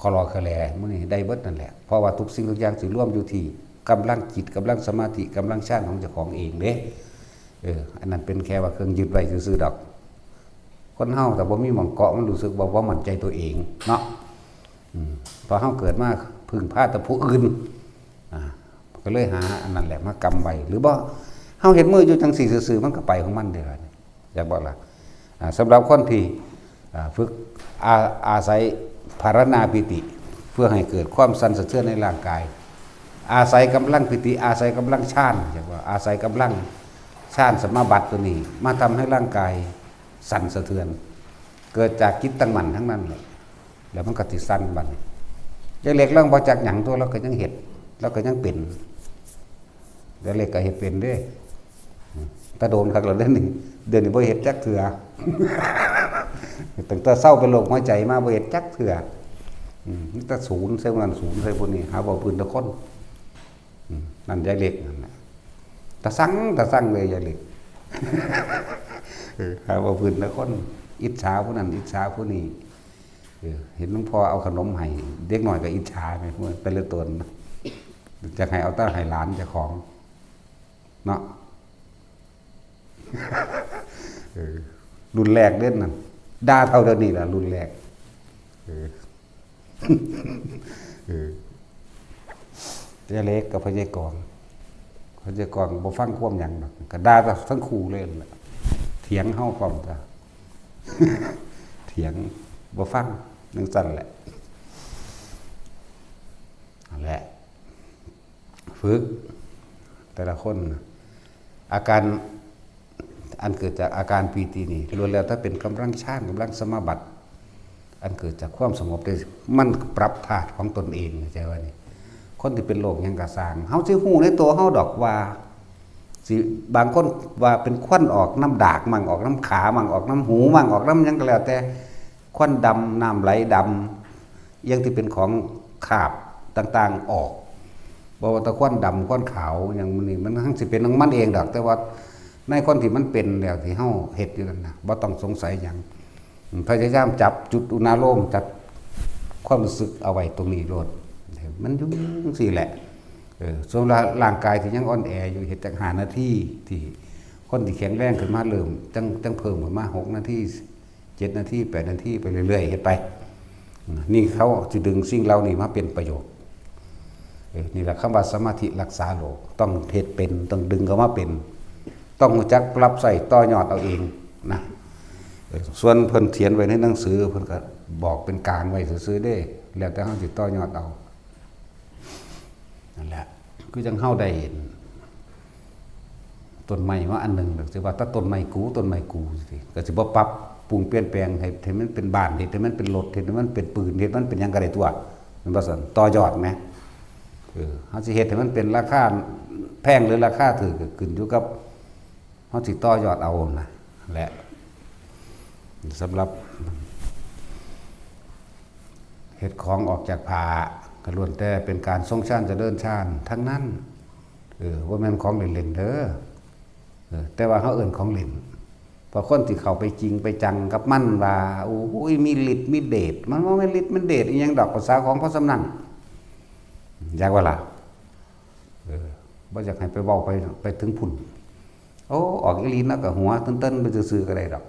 คอลอคอแลหมู่นี้ได้เบิดนั่นแหละ เพราะว่าทุกสิ่งทุกอย่างสิรวมอยู่ที่กำลังจิต กำลังสมาธิ กำลังฌานของเจ้าของเองเด้ เออ อันนั้นเป็นแค่ว่าเครื่องยึดไว้ซื่อๆดอก คนเฮาถ้าบ่มีหม่องเกาะ มันรู้สึกว่าบ่มั่นใจตัวเองเนาะ อืม พอเฮาเกิดมาพึ่งพาแต่ผู้อื่น อ่า ก็เลยหาอันนั้นแหละมากำไว้ หรือบ่ เฮาเฮ็ดมืออยู่จังซี่ซื่อๆ มันก็ไปของมันเด้ล่ะ จักบ่ล่ะ อ่า สำหรับคนที่ อ่า ฝึก อา- อาศัยภาวนาปีติ เพื่อให้เกิดความสั่นสะเทือนในร่างกาย อาศัยกำลังปีติ อาศัยกำลังฌาน จักว่า อาศัยกำลังฌานสมาบัติตัวนี้ มาทำให้ร่างกายสั่นสะเทือน เกิดจากจิตตั้งมั่นทั้งนั้นเลย แล้วมันก็สิสั่นบัดนี้ ยายเล็กลาวบ่จักหยังตัว ลาวก็ยังเฮ็ด ลาวก็ยังเป็น ยายเล็กก็เฮ็ดเป็นเด้ แต่โดนคักแล้วเด้นี่ เดี๋ยวนี้บ่เฮ็ดจักเทื่อ ตั้งแต่เซาเป็นโรคหัวใจมาบ่เฮ็ดจักเทื่อ อืม มีแต่ศูนย์ใส่ผู้นั้น ศูนย์ใส่ผู้นี้ หาเว้าพื้นแต่คน อืม นั่นยายเล็กนั่นน่ะ ตาสั่ง ตาสั่งเลยยายเล็ก เออ หาเว้าพื้นแต่คน อิจฉาผู้นั้น อิจฉาผู้นี้ เออ เห็นหลวงพ่อเอาขนมให้ เด็กน้อยก็อิจฉาแหม แต่ละตน อยากให้เอาแต่ให้หลานเจ้าของ เนาะ เออ รุ่นแรกเด้นั่น ด่าเท่าเดี๋ยวนี้ล่ะ รุ่นแรก เออ เออ ยายเล็กกับพ่อใหญ่กอง พ่อใหญ่กองบ่ฟังความหยังดอก ก็ด่าทั้งคู่เลยนั่นแหละ เถียงเฮาพร้อมจ้ะ เถียง บ่ฟัง จั่งซั่นแหละ นั่นแหละ ฝึก แต่ละคนน่ะ อาการ อันเกิดจากอาการปีตินี่ล้วนแล้วแต่เป็นกำลังฌาน กำลังสมาบัติ อันเกิดจากความสงบได้ มันปรับธาตุของตนเอง เข้าใจว่านี่ คนที่เป็นโรคหยังกะซ่าง เฮาสิฮู้ในตัวเฮาดอกว่า สิ บางคนว่าเป็นควันออกน้ำดากมั่ง ออกน้ำขามั่ง ออกน้ำหูมั่ง ออกน้ำหยังก็แล้วแต่ ควันดำ น้ำไหลดำ อย่างที่เป็นของคราบต่างๆออก บ่ว่าแต่ควันดำควันขาวอย่างนี้ มันทั้งสิเป็นของมันเองดอก แต่ว่าในคนที่มันเป็นแล้วที่เฮาเฮ็ดอยู่นั่นนะ บ่ต้องสงสัยหยัง พยายามจับจุดอุณาโลม จับความรู้สึกเอาไว้ตรงนี้โลด มันอยู่จั่งซี้แหละ เออ ส่วนร่างกายที่ยังอ่อนแออยู่ เฮ็ดจักห้านาที ที่คนที่แข็งแรงขึ้นมาเริ่ม จั่ง จั่งเพิ่มขึ้นมาหกนาที เจ็ดนาที แปดนาที ไปเรื่อยๆ เฮ็ดไป นี่เขาสิดึงสิ่งเหล่านี้มาเป็นประโยชน์ เออ นี่แหละคำว่าสมาธิรักษาโรค ต้องเฮ็ดเป็น ต้องดึงเข้ามาเป็น ต้องรู้จักปรับใช้ต่อยอดเอาเองนะ เออ ส่วนเพิ่นเขียนไว้ในหนังสือ เพิ่นก็บอกเป็นกลางไว้ซื่อๆเด้ แล้วแต่เฮาสิต่อยอดเอา นั่นแหละ คือจั่งเฮาได้เห็น ต้นไม้มาอันหนึ่ง ก็สิว่าแต่ต้นไม้กู ต้นไม้กูสิ ก็สิบ่ปรับปรุงเปลี่ยนแปลงให้ ให้มันเป็นบ้าน เฮ็ดให้มันเป็นรถ เฮ็ดให้มันเป็นปืน เฮ็ดมันเป็นหยังก็ได้ตัว แม่นบ่ซั่น ต่อยอดแหม เออ เฮาสิเฮ็ดให้มันเป็นราคาแพงหรือราคาถูก ก็ขึ้นอยู่กับเฮาสิต่อยอดเอานะ และสำหรับ เฮ็ดของออกจากผ้า ก็ล้วนแต่เป็นการทรงฌานเจริญฌานทั้งนั้น เออ บ่แม่นของเล่นๆเด้อ เออ แต่ว่าเฮาเอิ้นของเล่น เพราะคนที่เข้าไปจริงไปจังกับมันว่า โอ้ย มีฤทธิ์มีเดช มันบ่แม่นฤทธิ์มันเดชอีหยังดอก ภาษาของพอส่ำนั้น อยากว่าล่ะ เออ บ่อยากให้ไปเว้าไป ไปถึงพุ้น โอ้ ออกอีหลีเนาะ ก็หัวเติ้นๆไปซื่อๆก็ได้ดอก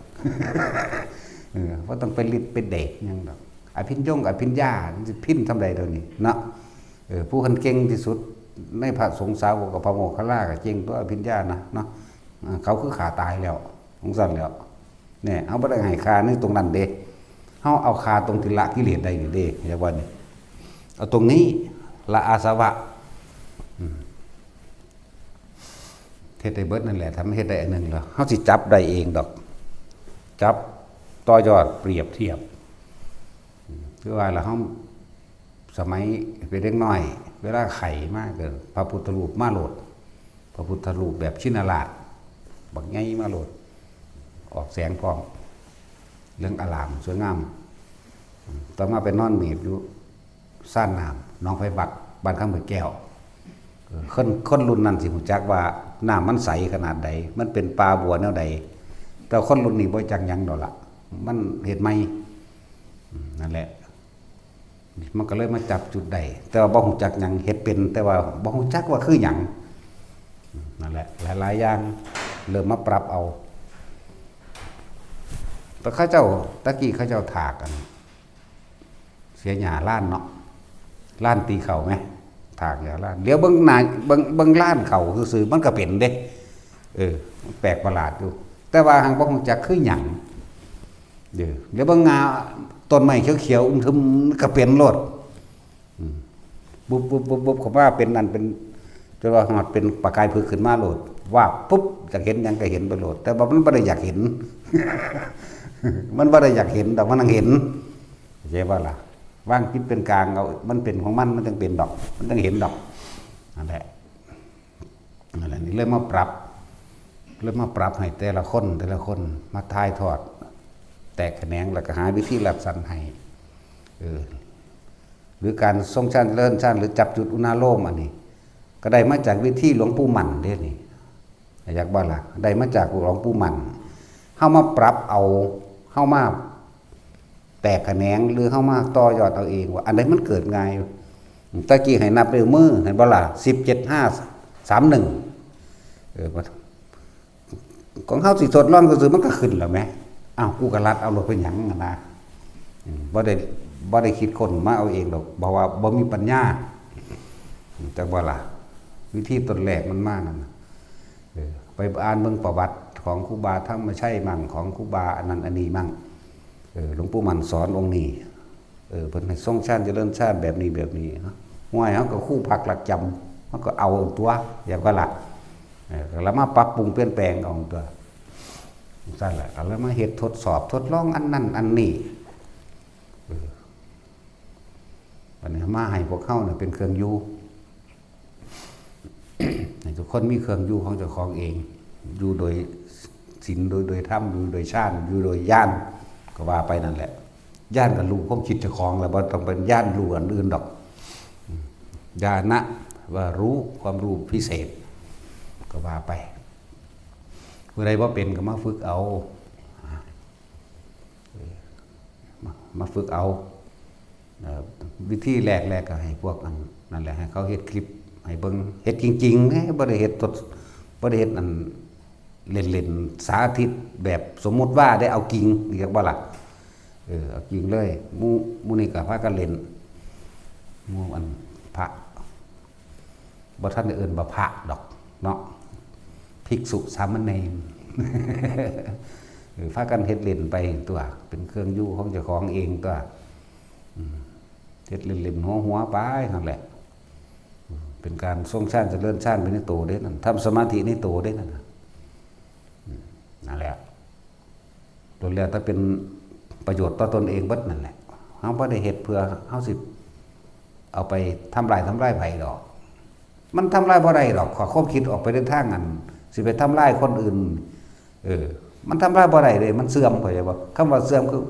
เออ บ่ต้องไปฤทธิ์ไปเดชหยังดอก อภิญญงอภิญญา มันสิพินส่ำใดเดี๋ยวนี้เนาะ เออ ผู้คันเก่งที่สุดในพระสงฆ์สาวกกับพระโมคคัลลาก็เก่งตัวอภิญญานะเนาะ อ่า เขาคือฆ่าตายแล้ว ของซั่นแล้ว เนี่ย เฮาบ่ได้ให้ฆ่าในตรงนั้นเด้ เฮาเอาฆ่าตรงที่ละกิเลสได้นี่เด้ เรียกว่านี่ เอาตรงนี้ ละอาสวะ อืม เฮ็ดได้เบิดนั่นแหละ ถ้ามันเฮ็ดได้อันหนึ่งแล้ว เฮาสิจับได้เองดอก จับต่อยอดเปรียบเทียบ อืม คือว่าละเฮา สมัยเป็นเด็กน้อย เวลาไข้มาก็พระพุทธรูปมาโลด พระพุทธรูปแบบชินราช บักใหญ่มาโลด ออกแสงพร้อม เรื่องอลามสวยงาม ต่อมาไปนอนเมบอยู่ซ่านน้ำหนองไผ่บัก บ้านคำเหมือนแก้ว เออ คน คนรุ่นนั้นสิรู้จักว่าน้ำมันใสขนาดใด มันเป็นป่าบัวแนวใด แต่คนรุ่นนี้บ่จักหยังดอกละ มันเฮ็ดใหม่ อืม นั่นแหละ มันก็เลยมาจับจุดได้ แต่ว่าบ่ฮู้จักหยัง เฮ็ดเป็น แต่ว่าบ่ฮู้จักว่าคือหยัง อืม นั่นแหละ หลายๆอย่าง เริ่มมาปรับเอา แต่เขาเจ้า ตะกี้เขาเจ้าถากอัน เสียหญ้าลานเนาะ ลานตีเข้าไหม ถากหญ้าลาน เดี๋ยวเบิ่งหน้า เบิ่ง เบิ่งลานเข้าซื่อๆ มันก็เป็นเด้ เออ แปลกประหลาดอยู่ แต่ว่าหังบ่ฮู้จักคือหยัง เด้อ เดี๋ยวเบิ่งงาต้นไม้เขียวๆอึมครึมก็เป็นโลด อืม บุบบุบบุบบุบเข้ามาเป็นนั่นเป็น จนว่าฮอดเป็นประกายผึ้งขึ้นมาโลด วาบปุ๊บ อยากเห็นหยังก็เห็นไปโลด แต่ว่ามันบ่ได้อยากเห็น มันบ่ได้อยากเห็นดอก มันนั่งเห็น เข้าใจบ่ล่ะ วางจิตเป็นกลางเอา มันเป็นของมัน มันจั่งเป็นดอก มันจั่งเห็นดอก นั่นแหละ นั่นแหละ นี่เลยมาปรับ เลยมาปรับให้แต่ละคน แต่ละคน มาถ่ายทอด แตกแขนง แล้วก็หาวิธีรัดสั้นให้ เออ หรือการทรงฌานเจริญฌาน หรือจับจุดอุณาโลมอันนี้ ก็ได้มาจากวิธีหลวงปู่มั่นเด้นี่ อยากบ่ล่ะ ได้มาจากหลวงปู่มั่น เฮามาปรับเอา เฮามาแตกแขนง หรือเฮามาต่อยอดเอาเองว่า อันใดมันเกิดง่าย ตะกี้ให้นับด้วยมือ เห็นบ่ล่ะ สิบ เจ็ด ห้า สาม หนึ่ง เออ ของเฮาสิทดลองซื่อๆมันก็ขึ้นแล้วแหม อ้าว กูก็ลัดเอาโลดเป็นหยังหั้นนะ อืม บ่ได้ บ่ได้คิดค้นมาเอาเองดอก เพราะว่าบ่มีปัญญา จักบ่ล่ะ วิธีต้นแรกมันมานั่นน่ะ เออ ไปอ่านเบิ่งประวัติของครูบาธรรมชัยมั่ง ของครูบาอันนั้นอันนี้มั่ง เออ หลวงปู่มั่นสอนองค์นี้ เออ เพิ่นให้ทรงฌานเจริญฌานแบบนี้แบบนี้ ห่วย เฮาก็ครูพักรักจำ เฮาก็เอาตัว อยากว่าล่ะ เออ แล้วมาปรับปรุงเปลี่ยนแปลงเอาตัว ซั่นแหละ ก็เลยมาเฮ็ดทดสอบทดลองอันนั้นอันนี้ เออ อันนี้มาให้พวกเฮาเนี่ยเป็นเครื่องอยู่ ให้ทุกคนมีเครื่องอยู่ของเจ้าของเอง อยู่โดยศีล โดย โดยธรรม อยู่โดยฌาน อยู่โดยญาณ ก็ว่าไปนั่นแหละ ญาณก็รู้ความคิดเจ้าของแล้ว บ่ต้องเป็นญาณรู้อันอื่นดอก ญาณะว่ารู้ความรู้พิเศษ ก็ว่าไป ผู้ใดบ่เป็นก็มาฝึกเอา มา มาฝึกเอา เอ่อ วิธีแรกๆ ก็ให้พวกอันนั่นแหละ ให้เขาเฮ็ดคลิปให้เบิ่ง เฮ็ดจริงๆ เด้ บ่ได้เฮ็ดทด บ่ได้เฮ็ดอันเล่นๆ สาธิตแบบสมมุติว่าได้ เอาจริง เรียกว่าล่ะ เออ เอาจริงเลย หมู่ หมู่นี้ก็พากันเล่น หมู่อันพระ บ่ทันได้เอิ้นว่าพระดอกเนาะ ภิกษุสามเณร เออ พากันเฮ็ดเล่นไปตัว เป็นเครื่องอยู่ของเจ้าของเองตัว อืม เฮ็ดเล่นๆ หัวๆ ไปนั่นแหละ อืม เป็นการทรงฌานเจริญฌานไปในตัวเด้นั่น ทำสมาธิในตัวเด้นั่นน่ะ อืม นั่นแหละ ล้วนแล้วแต่เป็นประโยชน์ต่อตนเองเบิดนั่นแหละ เฮาบ่ได้เฮ็ดเพื่อเฮาสิเอาไปทำลาย ทำลายไผดอก มันทำลายบ่ได้ดอก ข้อความคิดออกไปในทางอัน สิไปทำลายคนอื่น เออ มันทำลายบ่ได้เด้ มันเสื่อม เข้าใจบ่ คำว่าเสื่อมคือ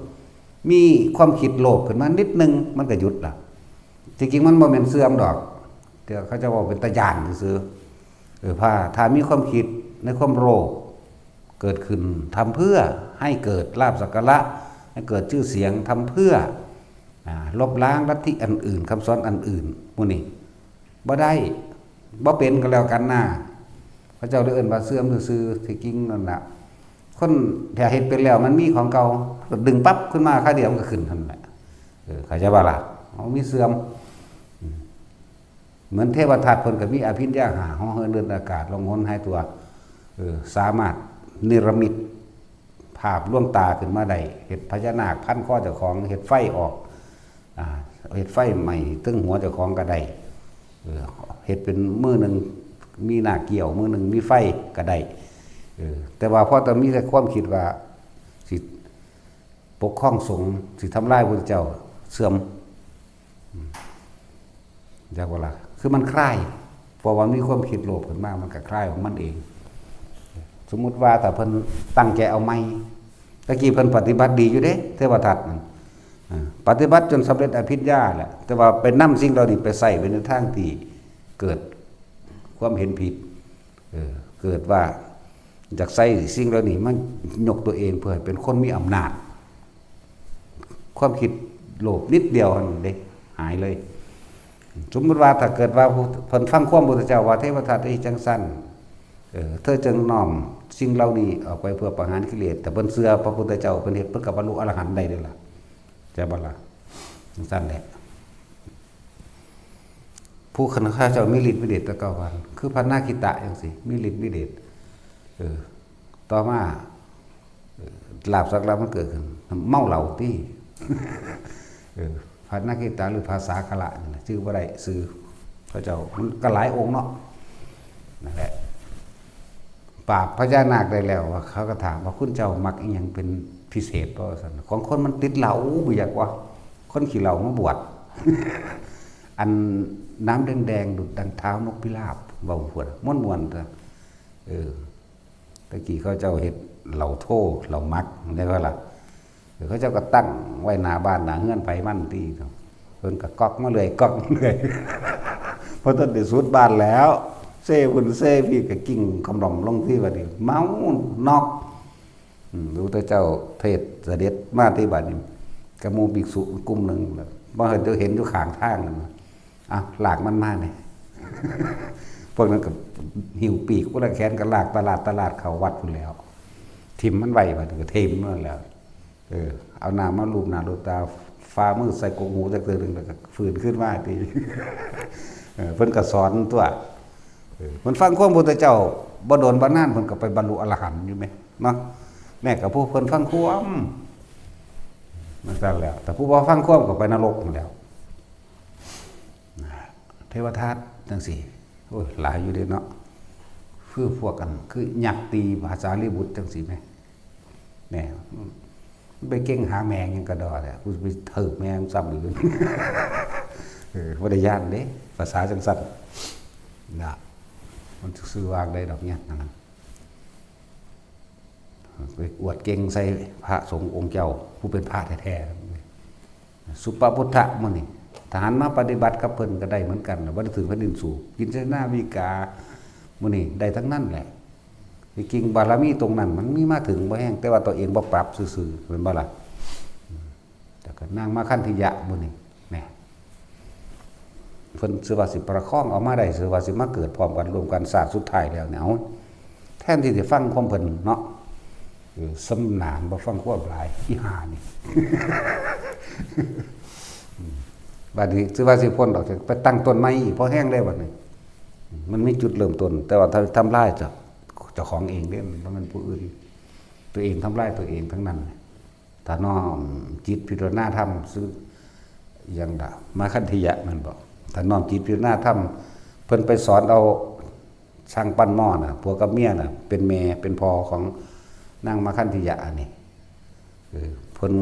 มีความคิดโลภขึ้นมานิดนึง มันก็หยุดละ ที่จริงมันบ่แม่นเสื่อมดอก แต่เขาเจ้าเว้าเป็นตาย้านซื่อๆ เออ ถ้า ถ้ามีความคิดในความโลภเกิดขึ้น ทำเพื่อให้เกิดลาภสักการะ ให้เกิดชื่อเสียง ทำเพื่อ อ่า ลบล้างลัทธิอันอื่น คำสอนอันอื่น หมู่นี้ บ่ได้ บ่เป็นก็แล้วกันนะ เขาเจ้าเลยเอิ้นว่าเสื่อมซื่อๆ ที่จริงนั่นน่ะ คนถ้าเฮ็ดเป็นแล้วมันมีของเก่า ก็ดึงปั๊บขึ้นมาคราวเดียวมันก็ขึ้นเท่านั้นแหละ เออ เข้าใจบ่ล่ะ มันมีเสื่อม อืม เหมือนเทวทัตเพิ่นก็มีอภิญญาห้า เหาะเหินเดินอากาศ ล่องหนหายตัว เออ สามารถเนรมิตภาพลวงตาขึ้นมาได้ เฮ็ดพญานาคพันคอเจ้าของ เฮ็ดไฟออก อ่า เฮ็ดไฟไหม้เทิงหัวเจ้าของก็ได้ เออ เฮ็ดเป็นมือหนึ่งมีหน้าเกี้ยว มือหนึ่งมีไฟก็ได้ เออ แต่ว่าพอต้องมีแต่ความคิดว่าสิปกครองสงฆ์ สิทำลายพระพุทธเจ้า เสื่อม อืม จักว่าล่ะ คือมันคลาย เพราะว่ามีความคิดโลภขึ้นมา มันก็คลายของมันเอง สมมุติว่าถ้าเพิ่นตั้งใจเอาใหม่ ตะกี้เพิ่นปฏิบัติดีอยู่เด้ เทวทัตนั่น อ่า ปฏิบัติจนสำเร็จอภิญญาแหละ แต่ว่าไปนำสิ่งเหล่านี้ไปใช้ไปในทางที่เกิดความเห็นผิด เออ เกิดว่าอยากใช้สิ่งเหล่านี้มายกตัวเองเพื่อให้เป็นคนมีอำนาจ ความคิดโลภนิดเดียวนั่นเด้ หายเลย สมมุติว่าถ้าเกิดว่าผู้ เพิ่นฟังความพุทธเจ้าว่า เทวทัตเอ้ย จังซั่น เออ เธอจงน้อมสิ่งเหล่านี้ออกไปเพื่อประหารกิเลส แต่เพิ่นเชื่อพระพุทธเจ้า เพิ่นเฮ็ด เพิ่นก็บรรลุอรหันต์ได้เด้อล่ะ ใช่บ่ล่ะ จังซั่นแหละ ผู้คันข้าเจ้ามีฤทธิ์มีเดชแต่เก่าพัน คือพระนาคิตะจังซี่ มีฤทธิ์มีเดช เออ ต่อมา เออ ลาภสักลาภมันเกิดขึ้น เมาเหล้าติ เออ พระนาคิตะหรือพระสาคละนี่แหละ ชื่อบ่ได้ ชื่อเขาเจ้า มันก็หลายองค์เนาะ นั่นแหละ ปราบพญานาคได้แล้ว ว่าเขาก็ถามว่า "คุณเจ้ามักอิหยังเป็นพิเศษบ่?" ว่าซั่น "ของคนมันติดเหล้า บ่อยากว่า คนขี้เหล้ามาบวช" อันน้ำแดงๆ ดุจดังเท้านกพิราบ เว้าพวดม่วนๆ ตัว เออ ตะกี้เขาเจ้าเฮ็ดเหล้าโท เหล้าหมัก ได้บ่ล่ะ เออ เขาเจ้าก็ตั้งไว้หน้าบ้านหน้าเฮือนไผมันติ เพิ่นก็ก๊อกมาเรื่อย ก๊อกมาเรื่อย พอต้นที่สุดบ้านแล้ว เซบุญเซพี่ก็กิ่งคำรอมลงที่บัดนี้ เมาน็อก อืม พระพุทธเจ้าเทศน์เสด็จมาที่บัดนี้ กับหมู่ภิกษุกลุ่มหนึ่ง บ่เห็น เห็นอยู่ข้างทางนั่นนะ อ่ะ ลากมันมาเนี่ย พวกนั้นก็หิ้วปีกคนละแขนก็ลากตลาดตลาดเข้าวัดพุ้นแล้ว ถิ่มมันไว้บัดนี้ก็ถิ่มมันแล้ว เออ เอาน้ำมาลูบหน้าลูบตา ฝ่ามือใส่กกหูจักเทื่อหนึ่งแล้วก็ฟื้นขึ้นมาติ เออ เพิ่นก็สอนตัว เออ เพิ่นฟังความพุทธเจ้า บ่โดนบ่นานเพิ่นก็ไปบรรลุอรหันต์อยู่แหม เนาะ แม้กับผู้เพิ่นฟังความ มันซั่นแหละ แต่ผู้บ่ฟังความก็ไปนรกนั่นแหล้ว เทวทัตจังซี่ โอ้ย หลายอยู่เด้เนาะ คือพวกกัน คือยักษ์ตีพระสารีบุตรจังซี่แหม แหม ไปเก่งหาแม่งยังกระดอเนี่ย กูไปเถิบแม่งซ้ำอีก เออ บ่ได้ย้านเด้ ภาษาจังซั่น นะ มันซื่อวางได้ดอกเนี่ยนะ ไปอวดเก่งใส่พระสงฆ์องค์เจ้า ผู้เป็นพระแท้ๆ สุปพุทธะมื้อนี้ ทหารมาปฏิบัติกับเพิ่นก็ได้เหมือนกัน บ่ได้ถือแผ่นดินสูบ กินเสนาวิกา มื้อนี้ได้ทั้งนั้นแหละ ที่จริงบารมีตรงนั้นมันมีมาถึงบ่แห้ง แต่ว่าตัวเองบ่ปรับซื่อๆ แม่นบ่ล่ะ แต่ก็นางมาคันธิยะมื้อนี้ แหม เพิ่นสิว่าสิประคองเอามาได้ สิว่าสิมาเกิดพร้อมกันร่วมกันชาติสุดท้ายแล้วเนี่ย เอา แทนที่สิฟังความเพิ่นเนาะ เออ สำนานบ่ฟังความหลาย อีห่านี่ บัดนี้สิว่าสิพ้นออกจาก ไปตั้งต้นไม้อีก พอแห้งแล้วบัดนี้ มันมีจุดเริ่มต้น แต่ว่าทำ ทำลายจากเจ้าของเองเด้ มันบ่แม่นผู้อื่น ตัวเองทำลายตัวเองทั้งนั้น ถ้าน้อมจิตพิจารณาธรรม ซึ่งอย่างละมาคันธิยะแม่นบ่ ถ้าน้อมจิตพิจารณาธรรม เพิ่นไปสอนเอาช่างปั้นหม้อน่ะ ผัวกับเมียน่ะ เป็นแม่เป็นพ่อของนางมาคันธิยะอันนี้ เออ เพิ่น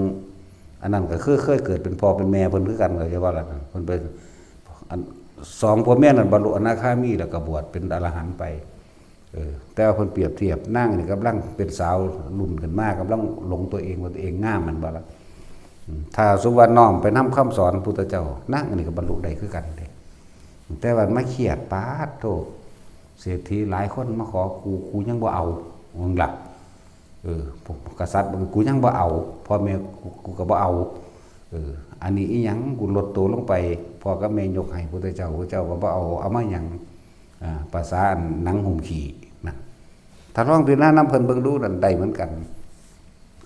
อันนั้นก็คือเคยเกิดเป็นพ่อเป็นแม่เพิ่นคือกัน เข้าใจบ่ล่ะ เพิ่นไป อัน สองผัวเมียนั้นบรรลุอนาคามีแล้วก็บวชเป็นอรหันต์ไป เออ แต่ว่าเพิ่นเปรียบเทียบนางนี่กำลังเป็นสาวรุ่นขึ้นมา กำลังหลงตัวเองว่าตัวเองงาม แม่นบ่ล่ะ อืม ถ้าสมมุติว่าน้อมไปนำคำสอนพุทธเจ้า นางอันนี้ก็บรรลุได้คือกันเด้ แต่ว่ามาเครียด ปาดโธ่ เศรษฐีหลายคนมาขอกู กูยังบ่เอา มึงล่ะ เออ พวกกษัตริย์ กูยังบ่เอา พ่อแม่กู กูก็บ่เอา เออ อันนี้อีหยัง กูลดตัวลงไป พ่อกับแม่ยกให้พุทธเจ้า พุทธเจ้าก็บ่เอา เอามาหยัง อ่า ภาษาอันหนังหุ้มขี้นะ ถ้าลองพิจารณานำเพิ่นเบิ่งดูนั่นได้เหมือนกัน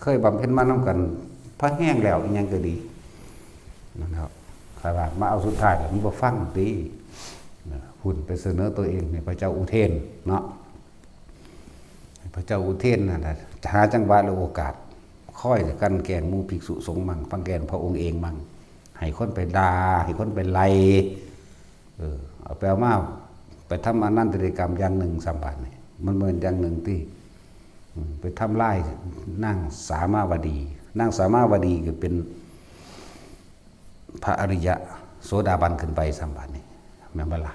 เคยบำเพ็ญมานำกัน พอแห้งแล้วอีหยังก็ดี นั่นครับ ขนาดมาเอาสุดท้ายแล้วมันบ่ฟังติ นะ พุ้นไปเสนอตัวเองให้พระเจ้าอุเทนเนาะ ให้พระเจ้าอุเทนนั่นน่ะ หาจังหวะและโอกาส คอยกลั่นแกล้งหมู่ภิกษุสงฆ์มั่ง กลั่นแกล้งพระองค์เองมั่ง ให้คนไปด่า ให้คนไปไล่ เออ เอาไปเอามา ไปทำอนันตริยกรรมอย่างหนึ่งซ้ำบาดนี่ มันเหมือนอย่างหนึ่งที่ อืม ไปทำลายนางสามาวดี นางสามาวดีก็เป็นพระอริยะโสดาบันขึ้นไปซ้ำบาดนี่ แม่นบ่ล่ะ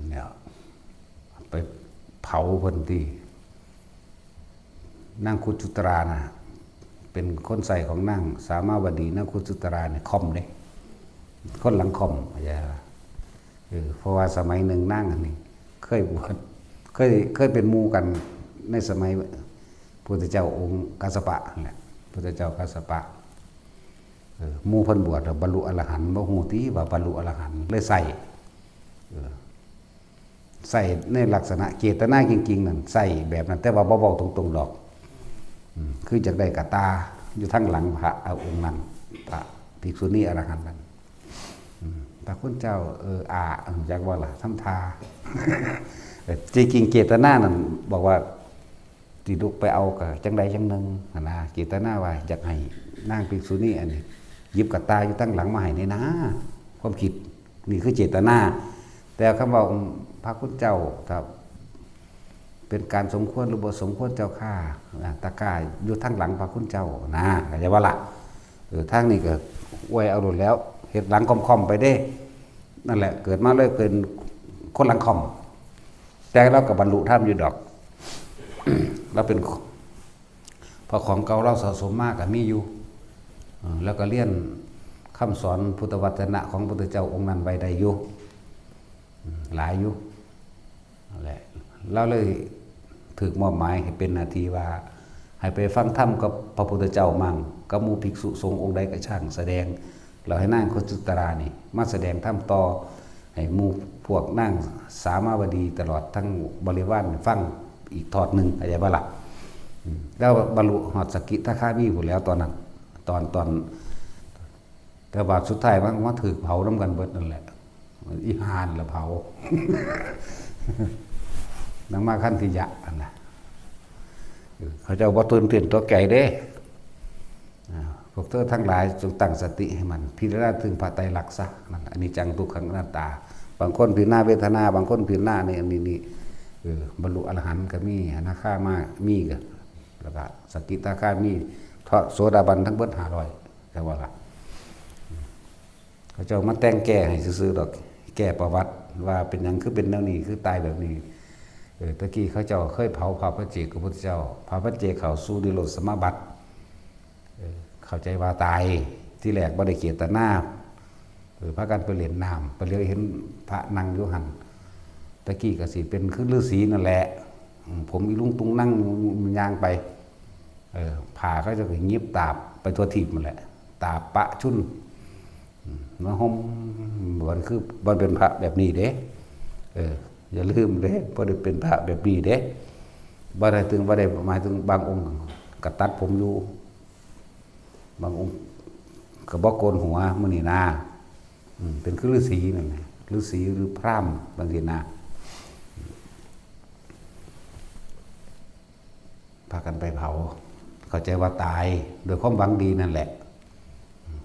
เนี่ย ไปเผาเพิ่นติ นางคุจุตราน่ะ เป็นคนใส่ของนางสามาวดี นางคุจุตราเนี่ยค่อมเด้ คนหลังค่อม เข้าใจปะ เออ เพราะว่าสมัยหนึ่งนางอันนี้ เคยบวช เคย เคยเป็นหมู่กันในสมัยพุทธเจ้าองค์กัสสปะนั่นแหละ พุทธเจ้ากัสสปะ เออ หมู่เพิ่นบวชแล้วบรรลุอรหันต์ บ่ฮู้ติว่าบรรลุอรหันต์ เลยใส่ เออ ใส่ในลักษณะเจตนาจริงๆนั่น ใส่แบบนั้น แต่ว่าบ่เว้าตรงๆดอก อืม คืออยากได้กระต่ายอยู่ทางหลังพระ เอาองค์นั้น พระภิกษุณีอรหันต์นั้น อืม พระคุณเจ้า เออ อา เออ อยากว่าล่ะ ทำท่า เออ จริงๆเจตนานั่นบอกว่า สิลุกไปเอาก็จังใดจังหนึ่งหั้นนะ เจตนาว่าอยากให้นางภิกษุณีอันนี้ หยิบกระต่ายอยู่ทางหลังมาให้แหน่นา ความคิดนี่คือเจตนา แต่คำว่า อืม พระคุณเจ้า ถ้าเป็นการสมควรหรือบ่สมควรเจ้าข้า อ่า ตะกร้าอยู่ทางหลังพระคุณเจ้านะ เข้าใจบ่ล่ะ เออ ทางนี้ก็อวยเอาโลดแล้ว เฮ็ดหลังค่อมๆไปเด้ นั่นแหละ เกิดมาเลยเป็นคนหลังค่อม แต่ลาวก็บรรลุธรรมอยู่ดอก ลาวเป็นเพราะของเก่าลาวสะสมมาก็มีอยู่ เออ แล้วก็เรียนคำสอนพุทธวจนะของพุทธเจ้าองค์นั้นไว้ได้อยู่ อืม หลายอยู่ นั่นแหละ ลาวเลยถูกมอบหมายให้เป็นหน้าที่ว่า ให้ไปฟังธรรมกับพระพุทธเจ้ามั่ง กับหมู่ภิกษุสงฆ์องค์ใดก็ช่างแสดง แล้วให้นางคุจุตรานี่มาแสดงธรรมต่อ ให้หมู่พวกนางสามาวดีตลอดทั้งบริวารฟังอีกทอดหนึ่ง เข้าใจบ่ล่ะ อืม แล้วบรรลุฮอดสกิทาคามีพู้นแหล้วตอนนั้น ตอน ตอน แต่ว่าสุดท้ายมันมาถูกเผานำกันเบิดนั่นแหละ อีห่านั่นละเผา นางมาคันธิยะนั่นน่ะ เออ เขาเจ้าบ่ตื่นเต้นตกใจเด้ อ่า พวกเธอทั้งหลายจงตั้งสติให้มั่น พิจารณาถึงพระไตรลักษณ์ซะ นั่น อนิจจัง ทุกขัง อนัตตา บางคนพิจารณาเวทนา บางคนพิจารณานี่ อันนี้ นี่ เออ บรรลุอรหันต์ก็มี อนาคามามีก็ แล้วก็สกิทาคามี โสดาบันทั้งเบิดห้าร้อย จั่งว่าล่ะ เขาเจ้ามาแต่งแก้ให้ซื่อๆดอก แก้ประวัติว่าเป็นหยังคือเป็นแนวนี้ คือตายแบบนี้ เออ ตะกี้เขาเจ้าเคยเผาพระปัจเจกพระพุทธเจ้า พระปัจเจกเข้าสู่นิโรธสมาบัติ เออ เข้าใจว่าตาย ที่แรกบ่ได้เจตนา เออ พากันไปเล่นน้ำ ไปเหลียวเห็นพระนั่งอยู่หั่น ตะกี้ก็สิเป็นคือฤาษีนั่นแหละ อืม ผมอีลุงตุงนั่งย่างไป เออ ผ้าเขาเจ้าก็หยิบตาบไปทั่วทีปนั่นแหละ ตาบปะชุน อืม มาห่ม มันคือ มันเป็นพระแบบนี้เด้ เออ อย่าลืมเด้ บ่ได้เป็นพระแบบนี้เด้ บ่ได้ถึง บ่ได้หมายถึงบางองค์ก็ตัดผมอยู่ บางองค์ก็บ่โกนหัว มื้อนี้นะ อืม เป็นคือฤาษีนั่นแหละ ฤาษีหรือพราหมณ์บางทีนะ พากันไปเผา เข้าใจว่าตาย โดยความหวังดีนั่นแหละ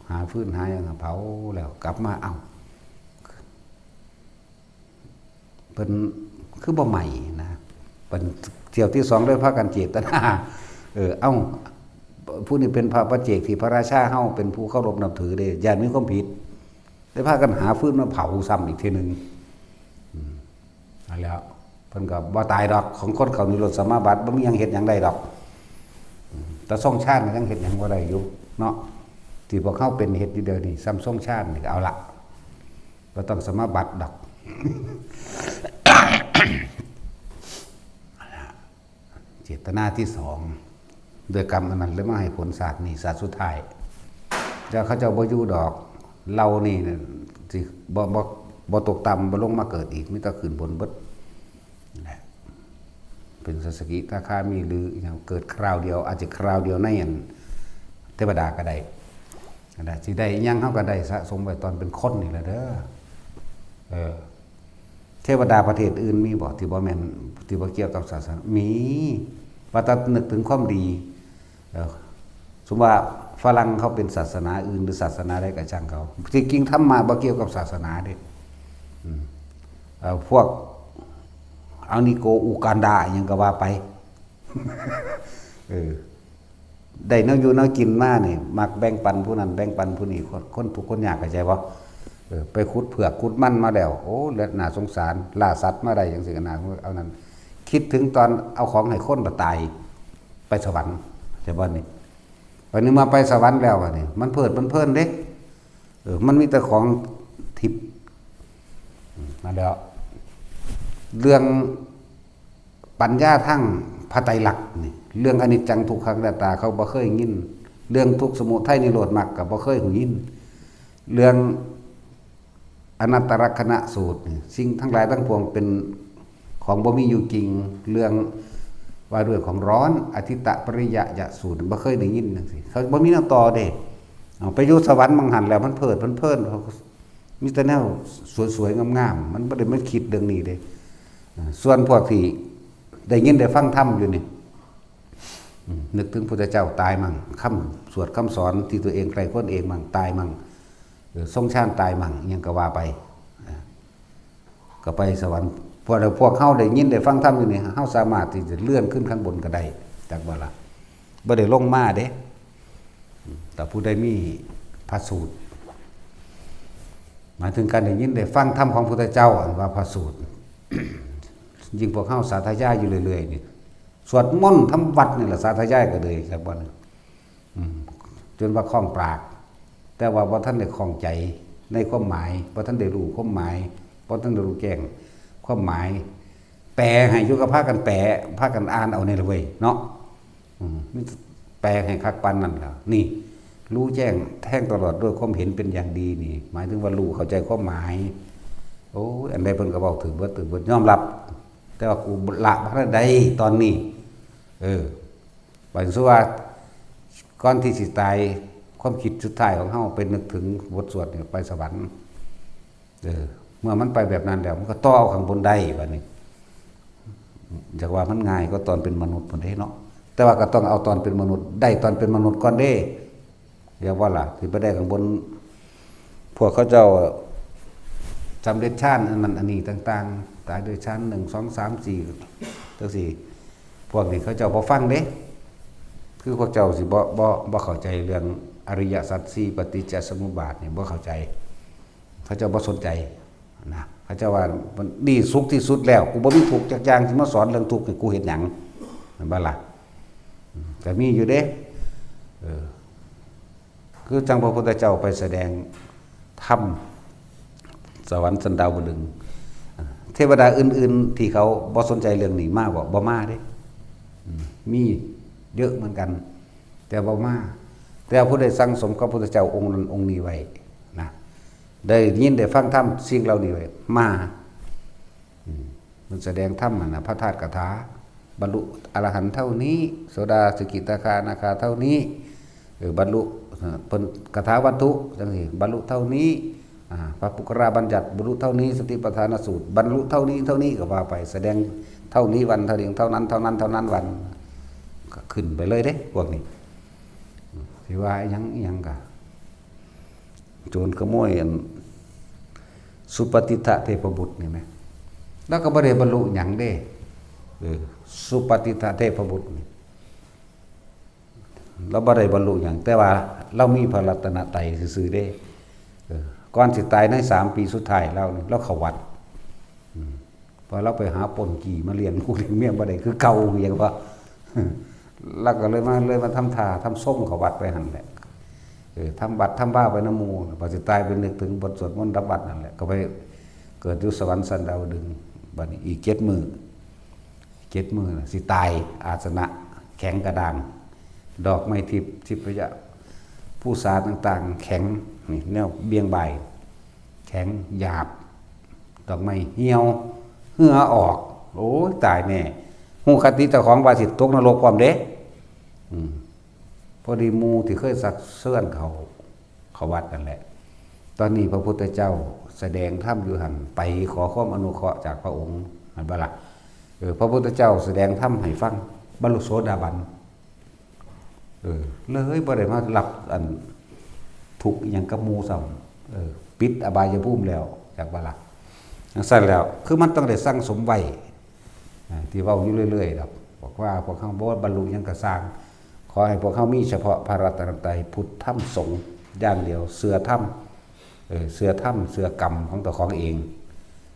หาฟืนหาหยังเผาแล้วกลับมา เอ้า เพิ่นคือบ่ไหม้นะ เพิ่นเที่ยวที่สองเลยพากันเจตนา เออ เอ้า ผู้นี้เป็นพระปัจเจกที่พระราชาเฮาเป็นผู้เคารพนับถือเด้ ย่านมีความผิด ได้พากันหาฟืนมาเผาซ้ำอีกเทื่อหนึ่ง อืม นั่นแหล้ว เพิ่นก็บ่ตายดอก ของคนเข้านิโรธสมาบัติ บ่มีหยังเฮ็ดหยังได้ดอก อืม แต่ทรงฌานก็ยังเฮ็ดหยังบ่ได้อยู่เนาะ ที่พวกเฮาเป็นเฮ็ดอยู่เดี๋ยวนี้ ซ้ำทรงฌานนี่ก็เอาละ บ่ต้องสมาบัติดอก เจตนาที่สอง ด้วยกรรมอันนั้นเลยมาให้ผลชาตินี้ ชาติสุดท้าย เจ้าเขาเจ้าบ่อยู่ดอก เรานี่น่ะสิบ่ บ่ บ่ตกต่ำ บ่ลงมาเกิดอีก มีแต่ขึ้นบนเบิด นั่นแหละ เป็นสกิทาคามีหรือหยัง เกิดคราวเดียว อาจจะคราวเดียวในอันเทวดาก็ได้ นั่นแหละ สิได้อิหยังเฮาก็ได้สะสมไว้ตอนเป็นคนนี่แหละเด้อ เออ เทวดาประเทศอื่นมีบ่ ที่บ่แม่น ที่บ่เกี่ยวกับศาสนา มี ว่าแต่นึกถึงความดี เออ สมมุติว่าฝรั่งเขาเป็นศาสนาอื่นหรือศาสนาใดก็ช่างเขา ที่จริงธรรมะบ่เกี่ยวกับศาสนาเด้ อืม เอ่อ พวกอังนิโกอุกันดาอิหยังก็ว่าไป เออ ได้แนวอยู่แนวกินมานี่ มักแบ่งปันผู้นั้นแบ่งปันผู้นี้ คน คนทุกข์คนยาก เข้าใจบ่ เออ ไปขุดเผือกขุดมันมาแล้ว โอ้ เลือดน่าสงสาร ล่าสัตว์มาได้จังซี่ก็น่า เอานั้น คิดถึงตอนเอาของให้คนละตาย ไปสวรรค์ เข้าใจบ่นี่ ไปนึกมาไปสวรรค์แล้วอะนี่ มันเพลิดมันเพลินเด้ เออ มันมีแต่ของทิพย์ อืม มาแล้ว เรื่องปัญญาทางพระไตรลักษณ์นี่ เรื่องอนิจจังทุกขังอนัตตาเขาบ่เคยยิน เรื่องทุกข์สมุทัยนิโรธมรรคก็บ่เคยหูยิน เรื่องอนัตตลักษณะสูตรนี่ สิ่งทั้งหลายทั้งปวงเป็นของบ่มีอยู่จริง เรื่องว่าด้วยของร้อน อทิตตปริยยสูตร บ่เคยได้ยินจังซี่ เขาบ่มีแนวต่อเด้ เอาไปอยู่สวรรค์หม่องหั่นแล้ว มันเพลิดมันเพลิน เขามีแต่แนวสวยๆงามๆ มันบ่ได้มาคิดเรื่องนี้เด้ อ่า ส่วนพวกที่ได้ยินได้ฟังธรรมอยู่นี่ อืม นึกถึงพุทธเจ้าตายมั่ง คำสวดคำสอนที่ตัวเองใคร่ครวญเองมั่ง ตายมั่ง เออ ทรงฌานตายมั่ง อิหยังก็ว่าไป อ่า ก็ไปสวรรค์ พวกเรา พวกเฮาได้ยินได้ฟังธรรมอยู่นี่ เฮาสามารถที่จะเลื่อนขึ้นข้างบนก็ได้ จักบ่ล่ะ บ่ได้ลงมาเด้ แต่ผู้ใดมีพระสูตร หมายถึงการได้ยินได้ฟังธรรมของพุทธเจ้า อันว่าพระสูตร ยิ่งพวกเฮาสาธยายอยู่เรื่อยๆนี่ สวดมนต์ทำวัดนี่แหละ สาธยายก็เลย จักบ่ล่ะ อืม จนว่าคล่องปาก แต่ว่าบ่ทันได้คล่องใจในความหมาย บ่ทันได้รู้ความหมาย บ่ทันได้รู้แจ้งความหมาย แปลให้อยู่ก็พากันแปล พากันอ่านเอานี่ล่ะเว้ย เนาะ อืม มันแปลให้คักปานนั้นล่ะ นี่ รู้แจ้งแทงตลอดด้วยความเห็นเป็นอย่างดีนี่ หมายถึงว่ารู้เข้าใจความหมาย โอ้ย อันใดเพิ่นก็เว้าถืกเบิด ถืกเบิด ยอมรับ แต่ว่ากูละบ่ทันได้ตอนนี้ เออ บัดนี้ว่าก่อนที่สิตาย ความคิดสุดท้ายของเฮาไปนึกถึงบทสวดนี่ไปสวรรค์ เออ เมื่อมันไปแบบนั้นแล้ว มันก็ต่อเอาข้างบนได้บัดนี้ อยากว่ามันง่ายก็ตอนเป็นมนุษย์พุ้นเด้เนาะ แต่ว่าก็ต้องเอาตอนเป็นมนุษย์ ได้ตอนเป็นมนุษย์ก่อนเด้ เรียกว่าล่ะ สิไปได้ข้างบน พวกเขาเจ้าสำเร็จฌานอันนั้นอันนี้ต่างๆ ตายด้วยฌานหนึ่ง สอง สาม สี่ จังซี่ พวกนี้เขาเจ้าบ่ฟังเด้ คือพวกเจ้าสิบ่บ่บ่เข้าใจเรื่องอริยสัจสี่ ปฏิจจสมุปบาทนี่บ่เข้าใจ เขาเจ้าบ่สนใจนะ เขาเจ้าว่ามันนี่สุขที่สุดแล้ว กูบ่มีทุกข์จักอย่าง สิมาสอนเรื่องทุกข์ให้กูเฮ็ดหยัง แม่นบ่ล่ะ อืม ก็มีอยู่เด้ เออ คือจั่งพระพุทธเจ้าไปแสดงธรรมสวรรค์ชั้นดาวดึงส์ เทวดาอื่นๆที่เขาบ่สนใจเรื่องนี้มาบ่ บ่มาเด้ อืม มีเยอะเหมือนกัน แต่บ่มา แต่ผู้ใดสั่งสมกับพระพุทธเจ้าองค์นั้นองค์นี้ไว้นะ ได้ยินได้ฟังธรรมสิ่งเหล่านี้ไว้ มา อืม มันแสดงธรรมหั่นน่ะ พระธาตุคาถา บรรลุอรหันต์เท่านี้ โสดาสกิทาคาอนาคาเท่านี้ เออ บรรลุ เออ เพิ่นคาถาวัตถุจังซี่ บรรลุเท่านี้ อ่า พระปุคคราบัญญัติ บรรลุเท่านี้ สติปัฏฐานสูตร บรรลุเท่านี้ เท่านี้ ก็ว่าไป แสดงเท่านี้วัน เท่านี้ เท่านั้น เท่านั้น เท่านั้นวัน ก็ขึ้นไปเลยเด้ พวกนี้ สิว่าอิหยังอิหยังกะ โจรขโมยอัน สุปฏิทถะเทพบุตรนี่แหม แล้วก็บ่ได้บรรลุหยังเด้ เออ สุปฏิทถะเทพบุตรนี่ เราบ่ได้บรรลุหยัง แต่ว่าเรามีพระรัตนตรัยซื่อๆเด้ เออ ก่อนสิตายในสามปีสุดท้ายเรานี่ เราเข้าวัด อืม พอเราไปหาปล้นจี้มาเลี้ยงลูกเลี้ยงเมียบ่ได้คือเก่า อย่างว่า แล้วก็เลยมา เลยมาทำท่าทำทรงเข้าวัดไปหั่นแหละ เออ ทำวัดทำวาไปนำหมู่ พอสิตายไปนึกถึงบทสวดมนต์รับวัดนั่นแหละ ก็ไปเกิดอยู่สวรรค์ชั้นดาวดึงส์ บัดนี้อีกเจ็ดมื้อ เจ็ดมื้อน่ะสิตาย อาสนะแข็งกระด้าง ดอกไม้ทิพย์ ทิพยะ ภูษาต่างๆ แข็ง นี่แนวเบี่ยงบ่าย แข็งหยาบ ดอกไม้เหี่ยว เหงื่อออก โอ้ย ตายแน่ ฮู้คติเจ้าของว่าสิตกนรกพร้อมเด้ อืม พอดีหมู่ที่เคยชักชวนเขา เขาวัดนั่นแหละ ตอนนี้พระพุทธเจ้าแสดงธรรมอยู่หั่น ไปขอความอนุเคราะห์จากพระองค์ แม่นบ่ล่ะ เออ พระพุทธเจ้าแสดงธรรมให้ฟัง บรรลุโสดาบัน เออ เลยบ่ได้มารับอันทุกข์อิหยังกับหมู่ซ้ำ เออ ปิดอบายภูมิแล้ว จักบ่ล่ะ จั่งซั้นแล้ว คือมันต้องได้สั่งสมไว้ อ่า ที่เว้าอยู่เรื่อยๆดอก บอกว่าพวกเฮาบ่บรรลุหยังก็ซ่าง ขอให้พวกเฮามีเฉพาะพระรัตนตรัย พุทธ ธรรม สงฆ์อย่างเดียว เชื่อธรรม เออ เชื่อธรรม เชื่อกรรมของเจ้าของเอง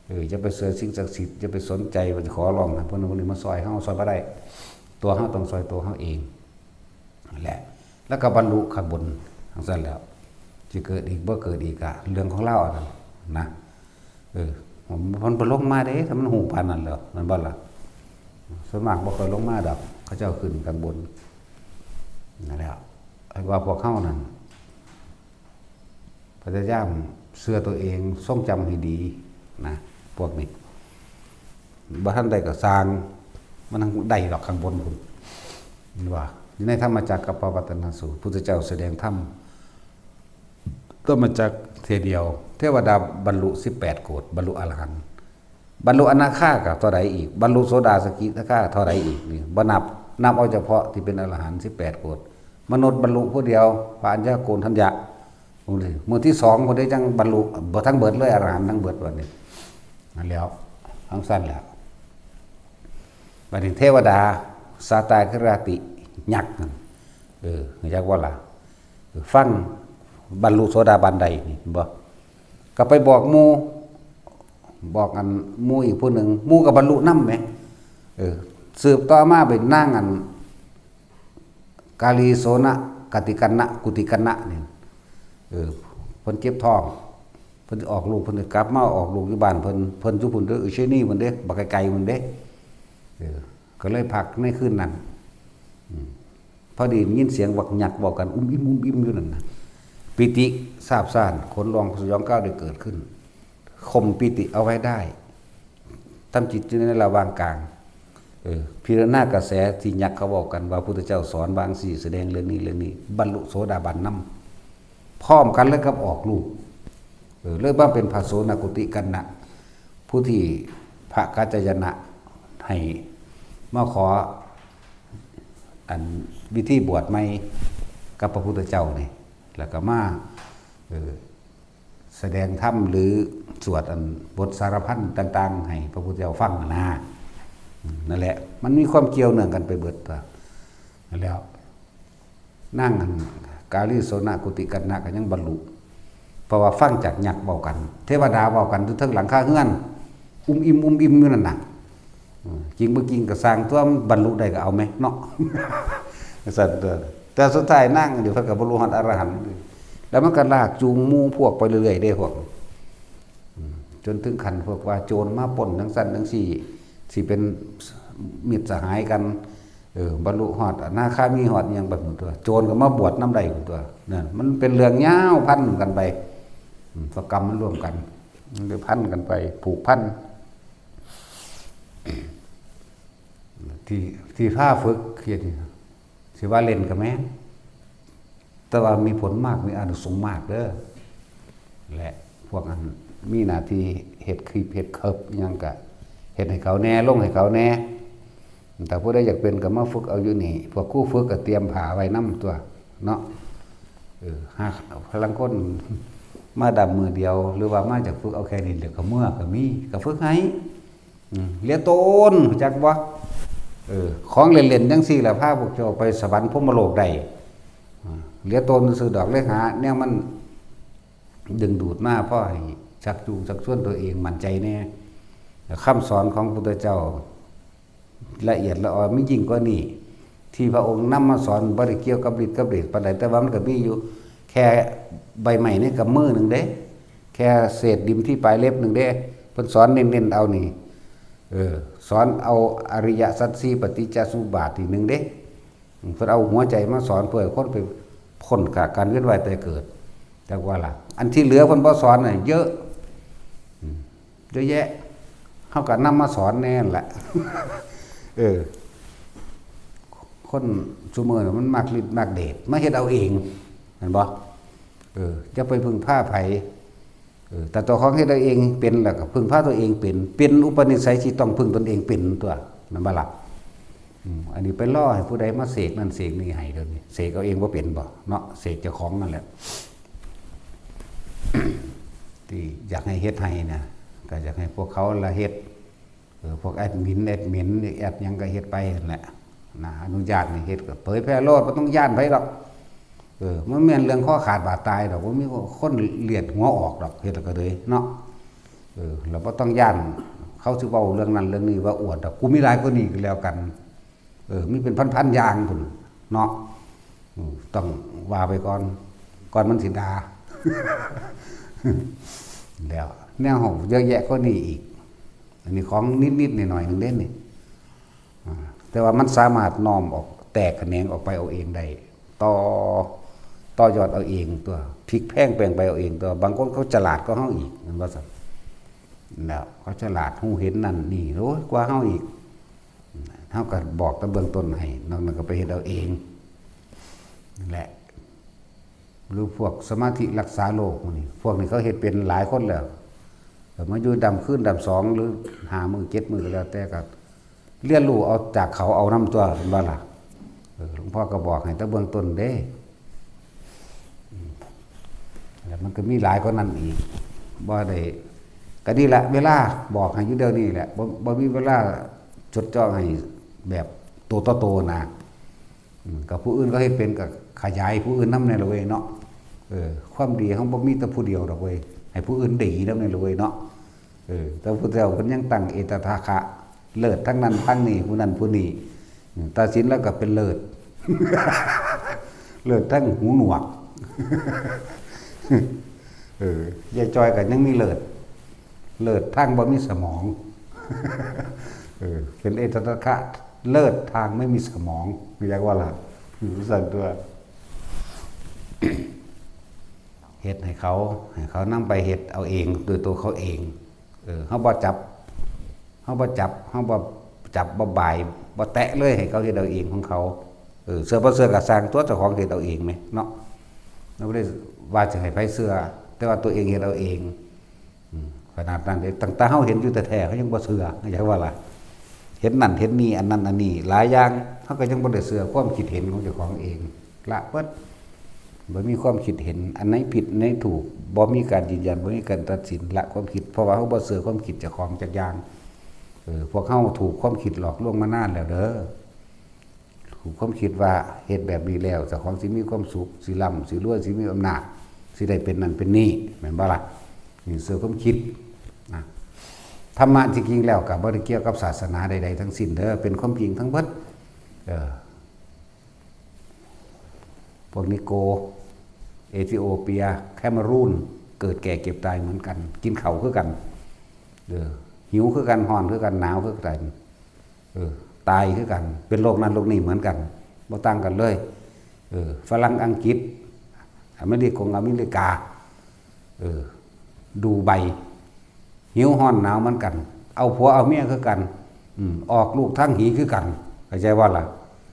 เออ อย่าไปเชื่อสิ่งศักดิ์สิทธิ์ อย่าไปสนใจว่าจะขอร้องให้พวกนั้นพวกนี้มาซ่อยเฮา ซ่อยบ่ได้ ตัวเฮาต้องซ่อยตัวเฮาเอง นั่นแหละ แล้วก็บรรลุข้างบน จั่งซั้นแล้ว สิเกิดอีกบ่เกิดอีกอะ เรื่องของลาวอันนั้นนะ เออ มันบ่ลงมาเด้ ถ้ามันฮู้ปานนั้นแล้ว แม่นบ่ล่ะ ส่วนมากบ่ค่อยลงมาดอก เขาเจ้าขึ้นข้างบน นั่นแหละ ไอ้ว่าพวกเฮานั่น พยายามเชื่อตัวเอง ทรงจำให้ดีนะ พวกนี้ บ่ทันได้ก็ซ่าง มันได้ดอกข้างบนพุ้น ว่า อยู่ในธรรมจักรกัปปวัตตนสูตร พุทธเจ้าแสดงธรรม ธรรมจักรเทื่อเดียว เทวดาบรรลุสิบแปดโกฏ บรรลุอรหันต์ บรรลุอนาคาก็เท่าใดอีก บรรลุโสดาสกิทาคาเท่าใดอีก นี่บ่นับ นับเอาเฉพาะที่เป็นอรหันต์สิบแปดโกฏ มนุษย์บรรลุผู้เดียว พระอัญญาโกณฑัญญะ มื้อที่สองพุ้นเด้จั่งบรรลุ บ่ทั้งเบิดเลย อรหันต์ทั้งเบิดบัดนี้ นั่นแล้ว จั่งซั้นแหละ บัดนี้เทวดา สาตาคริราติ ยักษ์นั่น เออ ยักษ์ว่าล่ะ ฟัง บรรลุโสดาบันได้นี่ เห็นบ่ ก็ไปบอกหมู่ บอกอันหมู่อีกผู้หนึ่ง หมู่ก็บรรลุนำแหม เออ สืบต่อมาเป็นนางอัน กาลีโสนะ กติกัณณะ กุติกัณณะนี่ เออ เพิ่นเจ็บท้อง เพิ่นสิออกลูก เพิ่นสิกลับมาออกลูกอยู่บ้านเพิ่น เพิ่นอยู่พุ้นเด้อ อุเชนีพุ้นเด้ บักไกลๆพุ้นเด้ เออ ก็เลยพักในคืนนั้น อืม พอดียินเสียงบักยักษ์เว้ากัน อุ้มอิ่ม อุ้มอิ่มอยู่นั่นน่ะ ปีติซาบซ่าน ขนลุกสยองกล้าวได้เกิดขึ้น ข่มปีติเอาไว้ได้ ทำจิตอยู่ในระหว่างกลาง เออ พิจารณากระแสที่ยักษ์เขาเว้ากันว่าพุทธเจ้าสอนว่าจั่งซี้ แสดงเรื่องนี้เรื่องนี้ บรรลุโสดาบันนำ พร้อมกันเลยกับออกลูก เออ เลยมาเป็นพระโสนกุติกัณณะ ผู้ที่พระกัจจายนะให้มาขอ อันวิธีบวชใหม่กับพระพุทธเจ้านี่ แล้วก็มา เออ แสดงธรรมหรือสวดอันบทสารพันต่างๆ ให้พระพุทธเจ้าฟังนะ นั่นแหละ มันมีความเกี่ยวเนื่องกันไปเบิดตัว นั่นแล้ว นางอันกาลีโสนกุติกัณณะก็ยังบรรลุ เพราะว่าฟังจากยักษ์เว้ากัน เทวดาเว้ากันอยู่เทิงหลังคาเฮือน อุ้มอิ่มอุ้มอิ่มอยู่นั่นน่ะ อืม จริงบ่จริงก็ซ่างตั๊ว มันบรรลุได้ก็เอาแหมเนาะ ซั่นตั๊ว แต่สุดท้ายนางนี่เพิ่นก็บรรลุฮอดอรหันต์ แล้วมันก็ลากจูงหมู่พวกไปเรื่อยๆเด้พวก อืม จนถึงขั้นพวกว่าโจรมาปล้นจั่งซั้นจั่งซี้ สิเป็นมิตรสหายกัน เออ บรรลุฮอดอนาคามี ฮอดอิหยังไปหมดตั๊ว โจรก็มาบวชนำได้หมดตั๊ว นั่น มันเป็นเรื่องยาวพันกันไป อืม เพราะกรรมมันร่วมกัน มันเลยพันกันไป ผูกพัน ที่ ที่พาฝึกเฮ็ดนี่ สิว่าเล่นก็แม่น แต่ว่ามีผลมาก มีอานิสงส์มากเด้อ และพวกอันมีหน้าที่เฮ็ดคลิป เฮ็ดเคิบอิหยังก็เฮ็ดให้เขาแหน่ ลงให้เขาแหน่ ถ้าผู้ใดอยากเป็นก็มาฝึกเอาอยู่นี่ พวกครูฝึกก็เตรียมผ้าไว้นำตั๊วเนาะ เออ หา พลังคนมาดำมือเดียว หรือว่ามาจากฝึกเอาแค่นี้เดี๋ยวก็เมือก็มี ก็ฝึกให้ อืม เหลือตน รู้จักบ่ เออ ของเล่นๆจั่งซี้ล่ะ พาพวกเจ้าไปสวรรค์พรหมโลกได้ อ่า เหลือตนซื่อดอก เลยหาแนวมันดึงดูดมา พอให้ชักจูงชักชวนตัวเอง มั่นใจแหน่ คำสอนของพุทธเจ้า ละเอียดละออ มียิ่งกว่านี้ ที่พระองค์นำมาสอนบ่ได้เกี่ยวกับฤทธิ์กับเดชปานใด แต่ว่ามันก็มีอยู่แค่ใบไม้ในกำมือหนึ่งเด้ แค่เศษดินที่ปลายเล็บหนึ่งเด้ เพิ่นสอนเน้นๆเอานี่ เออ สอนเอาอริยสัจสี่ ปฏิจจสมุปบาทนี่หนึ่งเด้ เพิ่นเอาหัวใจมาสอนเพื่อให้คนไปพ้นจากการเวียนว่ายตายเกิด จักว่าล่ะ อันที่เหลือเพิ่นบ่สอนน่ะเยอะ อืม เยอะแยะ เฮาก็นำมาสอนแหน่นั่นแหละ เออ คนซุมื้อน่ะมันมักฤทธิ์มักเดช มาเฮ็ดเอาเอง แม่นบ่ เออ อย่าไปพึ่งพาไผ เออ แต่เจ้าของเฮ็ดเอาเองเป็น แล้วก็พึ่งพาตัวเองเป็น เป็นอุปนิสัยที่ต้องพึ่งตนเองเป็นตั๊ว แม่นบ่ล่ะ อืม อันนี้ไปรอให้ผู้ใดมาเสกนั่นเสกนี่ให้ เดี๋ยวนี้เสกเอาเองบ่เป็นบ่เนาะ เสกเจ้าของนั่นแหละ ที่อยากให้เฮ็ดให้นะ ก็อยากให้พวกเขาละเฮ็ด เออ พวกแอดมิน แอดมิน แอดหยังก็เฮ็ดไปนั่นแหละนะ อนุญาตให้เฮ็ดก็เผยแพร่โลด บ่ต้องย้านไผดอก เออ มันแม่นเรื่องคอขาดบาดตายดอก บ่มีคนเลียดหัวออกดอก เฮ็ดแล้วก็เลยเนาะ เออ เราบ่ต้องย้านเขาสิเว้าเรื่องนั้นเรื่องนี้ว่าอวดดอก กูมีหลายกว่านี้ก็แล้วกัน เออ มีเป็นพันๆอย่างพุ้นเนาะ อืม ต้องว่าไปก่อน ก่อนมันสิด่า แล้วแนวเฮาเยอะแยะกว่านี้อีก อันนี้ของนิดๆหน่อยๆหนึ่งเด้นี่ อ่า แต่ว่ามันสามารถน้อมออก แตกแขนงออกไปเอาเองได้ ต่อ ต่อยอดเอาเองตั๊ว พลิกแพลงแปลงไปเอาเองตั๊ว บางคนเขาฉลาดกว่าเฮาอีก แม่นบ่ซั่น แล้วเขาฉลาด ฮู้เห็นนั่นนี่ โอ้ย กว่าเฮาอีก เฮาก็บอกแต่เบื้องต้นให้ นอกนั้นก็ไปเฮ็ดเอาเอง นั่นแหละ หรือพวกสมาธิรักษาโรคพวกนี้ พวกนี้เขาเฮ็ดเป็นหลายคนแล้ว ก็มาอยู่ดำคืนดำสอง หรือห้ามื้อเจ็ดมื้อก็แล้วแต่ ก็เรียนรู้เอาจากเขาเอานำตั๊ว แม่นบ่ล่ะ เออ หลวงพ่อก็บอกให้แต่เบื้องต้นเด้ อืม แล้วมันก็มีหลายกว่านั้นอีก บ่ได้ ก็นี่แหละ เวลาบอกให้อยู่เดี๋ยวนี้แหละ บ่ บ่มีเวลาจดจ่อให้แบบโตต่อโตนะ อืม กับผู้อื่นก็ให้เป็น ก็ขยายผู้อื่นนำแหน่ละเว้ยเนาะ เออ ความดีเฮาบ่มีแต่ผู้เดียวดอกเว้ย ให้ผู้อื่นดีนำแหน่ละเว้ยเนาะ เออ แต่พุทธเจ้าเพิ่นยังตั้งเอตทัคคะ เลิศทั้งนั้นทั้งนี้ ผู้นั้นผู้นี้ อืม ตัดสินแล้วก็เป็นเลิศ เลิศทั้งหูหนวก เออ ยายจอยก็ยังมีเลิศ เลิศทางบ่มีสมอง เออ เป็นเอตทัคคะ เลิศทางไม่มีสมอง รู้จักว่าล่ะ อยู่สั่นตั๊ว เฮ็ดให้เขา ให้เขานำไปเฮ็ดเอาเอง โดยตัวเขาเอง เออ เฮาบ่จับ เฮาบ่จับ เฮาบ่จับ บ่บ่าย บ่แตะเลย ให้เขาเฮ็ดเอาเองของเขา เออ เชื่อบ่เชื่อก็ซ่างตั๊ว เจ้าของเฮ็ดเอาเองแหมเนาะ เราบ่ได้ว่าสิให้ไผเชื่อ แต่ว่าตัวเองเฮ็ดเอาเอง อืม ขนาดนั้นเด้ ตั้งแต่เฮาเห็นอยู่แท้ๆ เขายังบ่เชื่อ เข้าใจว่าล่ะ เห็นนั่นเห็นนี่ อันนั้นอันนี้ หลายอย่าง เฮาก็ยังบ่ได้เชื่อความคิดเห็นของเจ้าของเอง ละเบิด บ่มีความคิดเห็น อันไหนผิด อันไหนถูก บ่มีการยืนยัน บ่มีการตัดสิน ละความคิด เพราะว่าเฮาบ่เชื่อความคิดเจ้าของจักอย่าง เออ พวกเฮาถูกความคิดหลอกลวงมานานแล้วเด้อ ผูกความคิดว่าเฮ็ดแบบนี้แล้วเจ้าของสิมีความสุข สิร่ำ สิรวย สิมีอำนาจ สิได้เป็นนั่นเป็นนี่ แม่นบ่ล่ะ? นี่เสื่อความคิดนะ ธรรมะที่จริงแล้วก็บ่ได้เกี่ยวกับศาสนาใดๆทั้งสิ้นเด้อ เป็นความจริงทั้งเบิด เออ พวกนิโกร เอธิโอเปีย แคเมรูน เกิดแก่เจ็บตายเหมือนกัน กินข้าวคือกัน เออ หิวคือกัน ร้อนคือกัน หนาวคือกัน เออ ตายคือกัน เป็นโรคนั้นโรคนี้เหมือนกัน บ่ต่างกันเลย เออ ฝรั่ง อังกฤษ อเมริกงอเมริกา เออ ดูไบ หิวร้อนหนาวเหมือนกัน เอาผัวเอาเมียคือกัน อืม ออกลูกทางหีคือกัน เข้าใจบ่ล่ะ?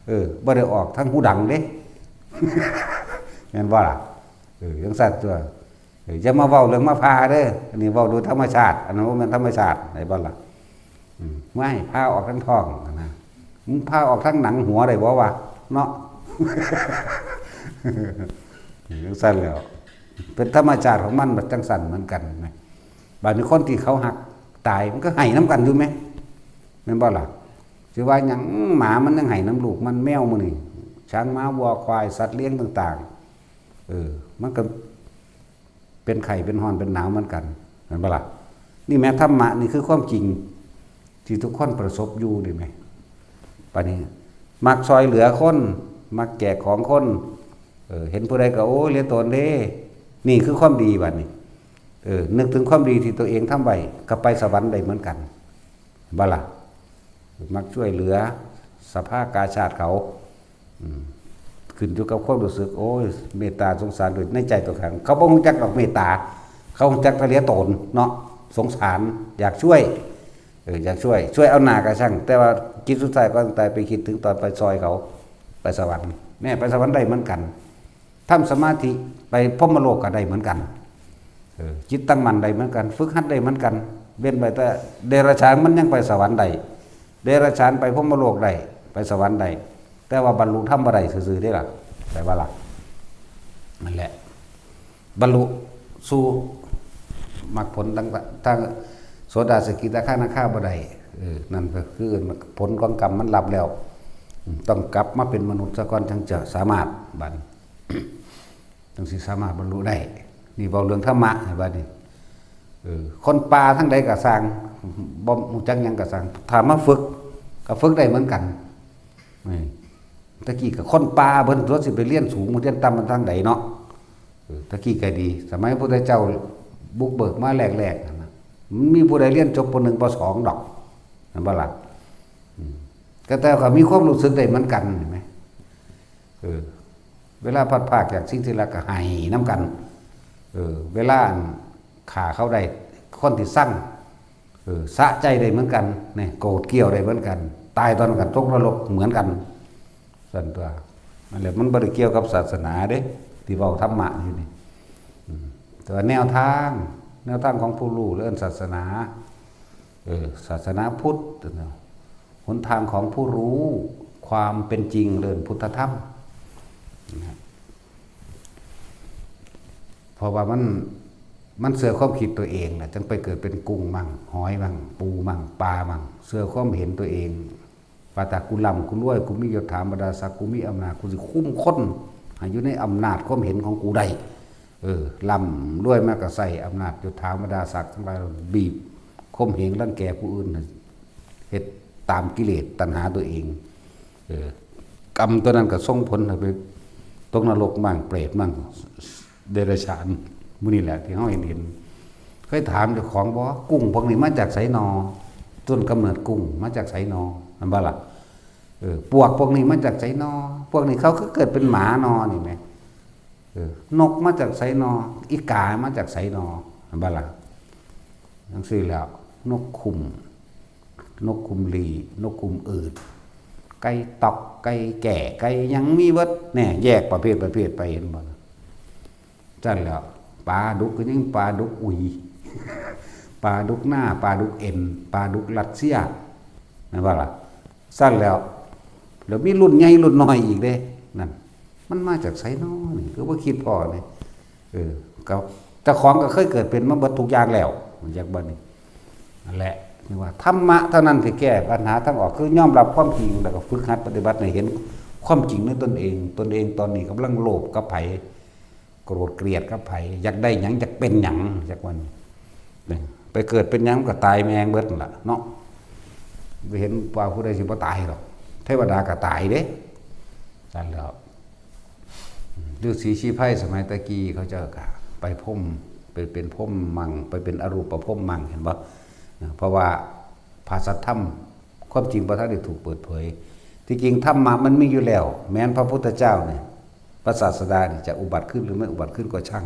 เออ บ่ได้ออกทางหูดังเด้ แม่นบ่ล่ะ? เออ จั่งซั้นตั๊ว เออ อย่ามาเว้าเรื่องมาผ่าเด้อ อันนี้เว้าโดยธรรมชาติ อันนั้นบ่แม่นธรรมชาติ ได้บ่ล่ะ? อืม ไม่ ผ่าออกทางท้องนะ มึงผ่าออกทางหนังหัวได้บ่วะ เนาะ จั่งซั้นแล้ว เป็นธรรมชาติของมัน มันจั่งซั้นเหมือนกันนะ บาดนี้คนที่เขาฮักตายมันก็ไห้นำกันอยู่แหม แม่นบ่ล่ะ? สิว่าหยัง หมามันยังไห้นำลูกมัน แมวมื้อนี้ ช้าง ม้า วัว ควาย สัตว์เลี้ยงต่างๆ เออ มันก็เป็นไข้เป็นร้อนเป็นหนาวเหมือนกัน แม่นบ่ล่ะ? นี่แหม ธรรมะนี่คือความจริงที่ทุกคนประสบอยู่นี่แหม บาดนี้ มักซอยเหลือคน มักแจกของคน เออ เห็นผู้ใดก็ โอ้ย เหลือตนเด้ นี่คือความดีบาดนี้ เออ นึกถึงความดีที่ตัวเองทำไว้ ก็ไปสวรรค์ได้เหมือนกัน บ่ล่ะ? มักช่วยเหลือสภากาชาดเขา อืม ขึ้นอยู่กับความรู้สึก โอ้ย เมตตาสงสารด้วยในใจตัวเอง เขาบ่ฮู้จักดอกเมตตา เขาฮู้จักแต่เหลือตนเนาะ สงสาร อยากช่วย เออ อยากช่วย ช่วยเอาหน้าก็ช่าง แต่ว่าจิตสุดท้ายก่อนตายไปคิดถึงตอนไปซอยเขา ไปสวรรค์ แน่ ไปสวรรค์ได้เหมือนกัน ทำสมาธิไปพรหมโลกก็ได้เหมือนกัน เออ จิตตั้งมั่นได้เหมือนกัน ฝึกหัดได้เหมือนกัน เว้นไว้แต่เดรัจฉานมันยังไปสวรรค์ได้ เดรัจฉานไปพรหมโลกได้ ไปสวรรค์ได้ แต่ว่าบรรลุธรรมบ่ได้ซื่อๆเด้ล่ะ ไปว่าล่ะ นั่นแหละ บรรลุสู่มรรคผลทั้ง ทั้งโสดา สกิทาคานาคาบ่ได้ เออ นั่นก็คือผลของกรรมมันรับแล้ว อืม ต้องกลับมาเป็นมนุษย์ซะก่อน จั่งจะสามารถ บัดนี้ จั่งสิสามารถบรรลุได้ นี่เว้าเรื่องธรรมะ บัดนี้ เออ คนป่าทางใดก็ซ่าง บ่ฮู้จักหยังก็ซ่าง ถ้ามาฝึก ก็ฝึกได้เหมือนกัน นี่ ตะกี้ก็คนป่า เพิ่นตัวสิไปเรียนสูง เรียนต่ำมันทางใดเนาะ เออ ตะกี้ก็ดี สมัยพระพุทธเจ้าบุกเบิกมาแรกๆนั่นน่ะ มันมีผู้ใดเรียนจบ ป.หนึ่ง ป.สอง ดอก แม่นบ่ล่ะ? อืม ก็แต่ก็มีความรู้สึกได้เหมือนกัน เห็นไหม? เออ เวลาพลัดพรากจากสิ่งที่รักก็ไห้นำกัน เออ เวลาอันฆ่าเขาได้ คนที่ซัง เออ สะใจได้เหมือนกัน นี่ โกรธเกรี้ยวได้เหมือนกัน ตายตอนนั้นก็ตกนรกเหมือนกัน ซั่นตั๊ว นั่นแหละ มันบ่ได้เกี่ยวกับศาสนาเด้ ที่เว้าธรรมะอยู่นี่ อืม แต่ว่าแนวทาง แนวทางของผู้รู้ เอิ้นศาสนา เออ ศาสนาพุทธ หนทางของผู้รู้ ความเป็นจริง เอิ้นพุทธธรรม นะ เพราะว่ามัน มันเชื่อความคิดตัวเองน่ะ จั่งไปเกิดเป็นกุ้งมั่ง หอยมั่ง ปูมั่ง ปลามั่ง เชื่อความเห็นตัวเอง ว่าถ้ากูร่ำกูรวย กูมียศถาบรรดาศักดิ์ กูมีอำนาจ กูสิคุมคนให้อยู่ในอำนาจความเห็นของกูได้ เออ ร่ำรวยมาก็ใช้อำนาจยศถาบรรดาศักดิ์ทั้งหลายบีบข่มเหงรังแกผู้อื่น เฮ็ดตามกิเลสตัณหาตัวเอง เออ กรรมตัวนั้นก็ส่งผลให้ไปตกนรกมั่ง เปรตมั่ง เดรัจฉาน หมู่นี้แหละที่เฮาเห็นเห็น เคยถามเจ้าของบ่ กุ้งพวกนี้มาจากไสนอ ต้นกำเนิดกุ้งมาจากไสนอ แม่นบ่ล่ะ? เออ ปวกพวกนี้มาจากไสนอ พวกนี้เขาคือเกิดเป็นหมานอ นี่แหม เออ นกมาจากไสนอ อีกามาจากไสนอ แม่นบ่ล่ะ? จั่งซี้แหล้ว นกคุ้ม นกคุ้มหลี้ นกคุ้มอืด ไก่ต๊อก ไก่แจ้ ไก่หยังมีเบิด แน่ แยกประเภทประเภทไป เห็นบ่ล่ะ? ซั่นแหล้ว ปลาดุกก็ยังปลาดุกอุย ปลาดุกนา ปลาดุกเอ็น ปลาดุกรัสเซีย แม่นบ่ล่ะ? ซั่นแหล้ว แล้วมีรุ่นใหญ่รุ่นน้อยอีกเด้ นั่น มันมาจากไสน้อนี่ คือบ่คิดพ้อนี่ เออ ก็เจ้าของก็เคยเกิดเป็นมาเบิดทุกอย่างแล้ว จักบ่นี่ นั่นแหละ นี่ว่าธรรมะเท่านั้นที่แก้ปัญหาทางออก คือยอมรับความจริง แล้วก็ฝึกหัดปฏิบัติให้เห็น ความจริงในตนเอง ตนเองตอนนี้กำลังโลภกับไผ โกรธเกลียดกับไผ อยากได้หยัง อยากเป็นหยัง จักวัน ไปเกิดเป็นหยังก็ตายแม่งเบิดนั่นล่ะเนาะ บ่เห็นว่าผู้ใดสิบ่ตายหรอก เทวดาก็ตายเด้ นั่นแหล้ว ฤๅษีชีไพรสมัยตะกี้เขาเจ้าก็ไปพรหม ไปเป็นพรหมมั่ง ไปเป็นอรูปพรหมมั่ง เห็นบ่ เพราะว่าพระสัทธรรม ความจริงบ่ทันได้ถูกเปิดเผย ที่จริงธรรมะมันมีอยู่แล้ว แม้นพระพุทธเจ้าเนี่ย พระศาสดานี่จะอุบัติขึ้นหรือไม่อุบัติขึ้นก็ช่าง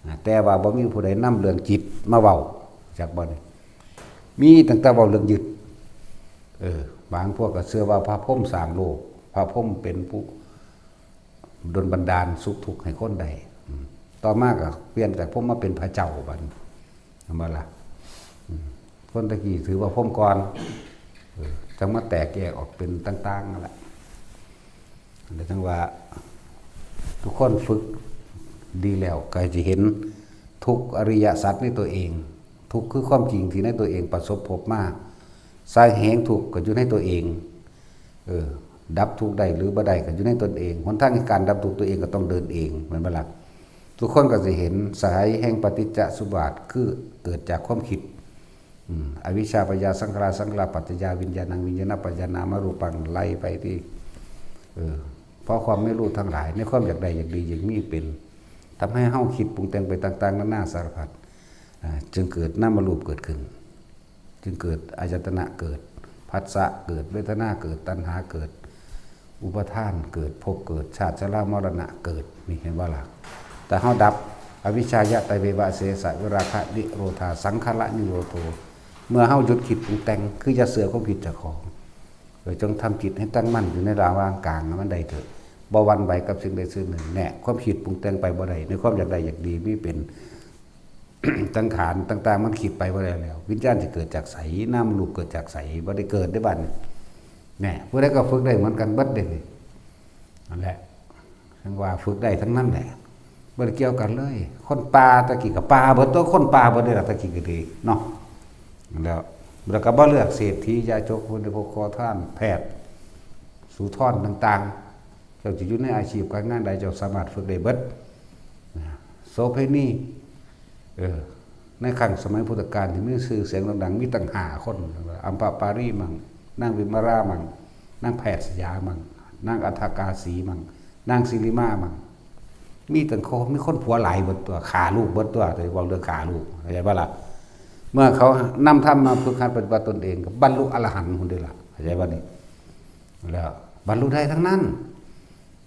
อ่า แต่ว่าบ่มีผู้ใดนำเรื่องจิตมาเว้า จักบ่นี่ มีตั้งแต่เว้าเรื่องยึด เออ บางพวกก็เชื่อว่าพระพรหมสร้างโลก พระพรหมเป็นผู้ดลบันดาลสุขทุกข์ให้คนได้ อืม ต่อมาก็เปลี่ยนจากพรหมมาเป็นพระเจ้าบัดนี้ เห็นบ่ล่ะ อืม คนตะกี้ถือว่าพรหมก่อน เออ จังมาแตกแยกออกเป็นต่างๆนั่นแหละ แล้วจังว่า ทุกคนฝึกดีแล้ว ก็จะเห็นทุกข์อริยสัจในตัวเอง ทุกข์คือความจริงที่ในตัวเองประสบพบมา สาเหตุทุกข์ก็อยู่ในตัวเอง เออ ดับทุกข์ได้หรือบ่ได้ก็อยู่ในตนเอง หนทางแห่งการดับทุกข์ตัวเองก็ต้องเดินเอง แม่นบ่ล่ะ ทุกคนก็จะเห็นสายแห่งปฏิจจสมุปบาท คือเกิดจากความคิด อืม อวิชชาปัจจยาสังขารา สังขาราปัจจยาวิญญาณัง วิญญาณปัจจยานามรูปัง ไล่ไปที่ เออ เพราะความไม่รู้ทั้งหลาย ในความอยากได้อยากดีอยากมีเป็น ทำให้เฮาคิดปรุงแต่งไปต่างๆนานาสารพัด อ่า จึงเกิดนามรูปเกิดขึ้น จึงเกิดอายตนะเกิด ผัสสะเกิด เวทนาเกิด ตัณหาเกิด อุปาทานเกิด ภพเกิด ชาติชรามรณะเกิด นี่เห็นบ่ล่ะ แต่เฮาดับ อวิชชายะตเววะเสสะวิราคะนิโรธา สังขารนิโรโธ เมื่อเฮาหยุดคิดปรุงแต่ง คืออย่าเชื่อความคิดเจ้าของ เออ จงทำจิตให้ตั้งมั่นอยู่ในระหว่างกลาง มันได้เถอะ บ่หวั่นไหวกับสิ่งใดสิ่งหนึ่ง แน่ ความคิดปรุงแต่งไปบ่ได้ ในความอยากได้อยากดีมีเป็น สังขารต่างๆ มันคิดไปบ่ได้แล้ว วิญญาณสิเกิดจากไส นามรูปเกิดจากไส บ่ได้เกิดได้บัดนี้ แน่ ผู้ใดก็ฝึกได้เหมือนกันเบิดเด้นี่ นั่นแหละ ทั้งว่าฝึกได้ทั้งนั้นแหละ บ่ได้เกี่ยวกันเลย คนป่าตะกี้ก็ป่าเบิดตัว คนป่าเบิดเด้ล่ะ ตะกี้ก็ดีเนาะ แล้ว แล้วก็บ่เลือกเศรษฐี ยาจก ผู้บริโภค ขอทาน แพทย์ สูทรต่างๆ เจ้าจะอยู่ในอาชีพการงานใด เจ้าสามารถฝึกได้เบิด นะ โสเภณี เออ ในครั้งสมัยพุทธกาลที่มีชื่อเสียงโด่งดัง มีตั้งห้าคน อัมพปาลีมั่ง นางวิมลามั่ง นางแพทย์สยามั่ง นางอัฏฐกาสีมั่ง นางสิริมามั่ง มีตั้งคน มีคนผัวหลายเบิดตัว ฆ่าลูกเบิดตัว แต่เว้าเรื่องฆ่าลูก เข้าใจบ่ล่ะ เมื่อเขานำธรรมมาฝึกหัดปฏิบัติตนเอง ก็บรรลุอรหันต์พุ้นเด้ล่ะ เข้าใจบ่นี่ แล้วบรรลุได้ทั้งนั้น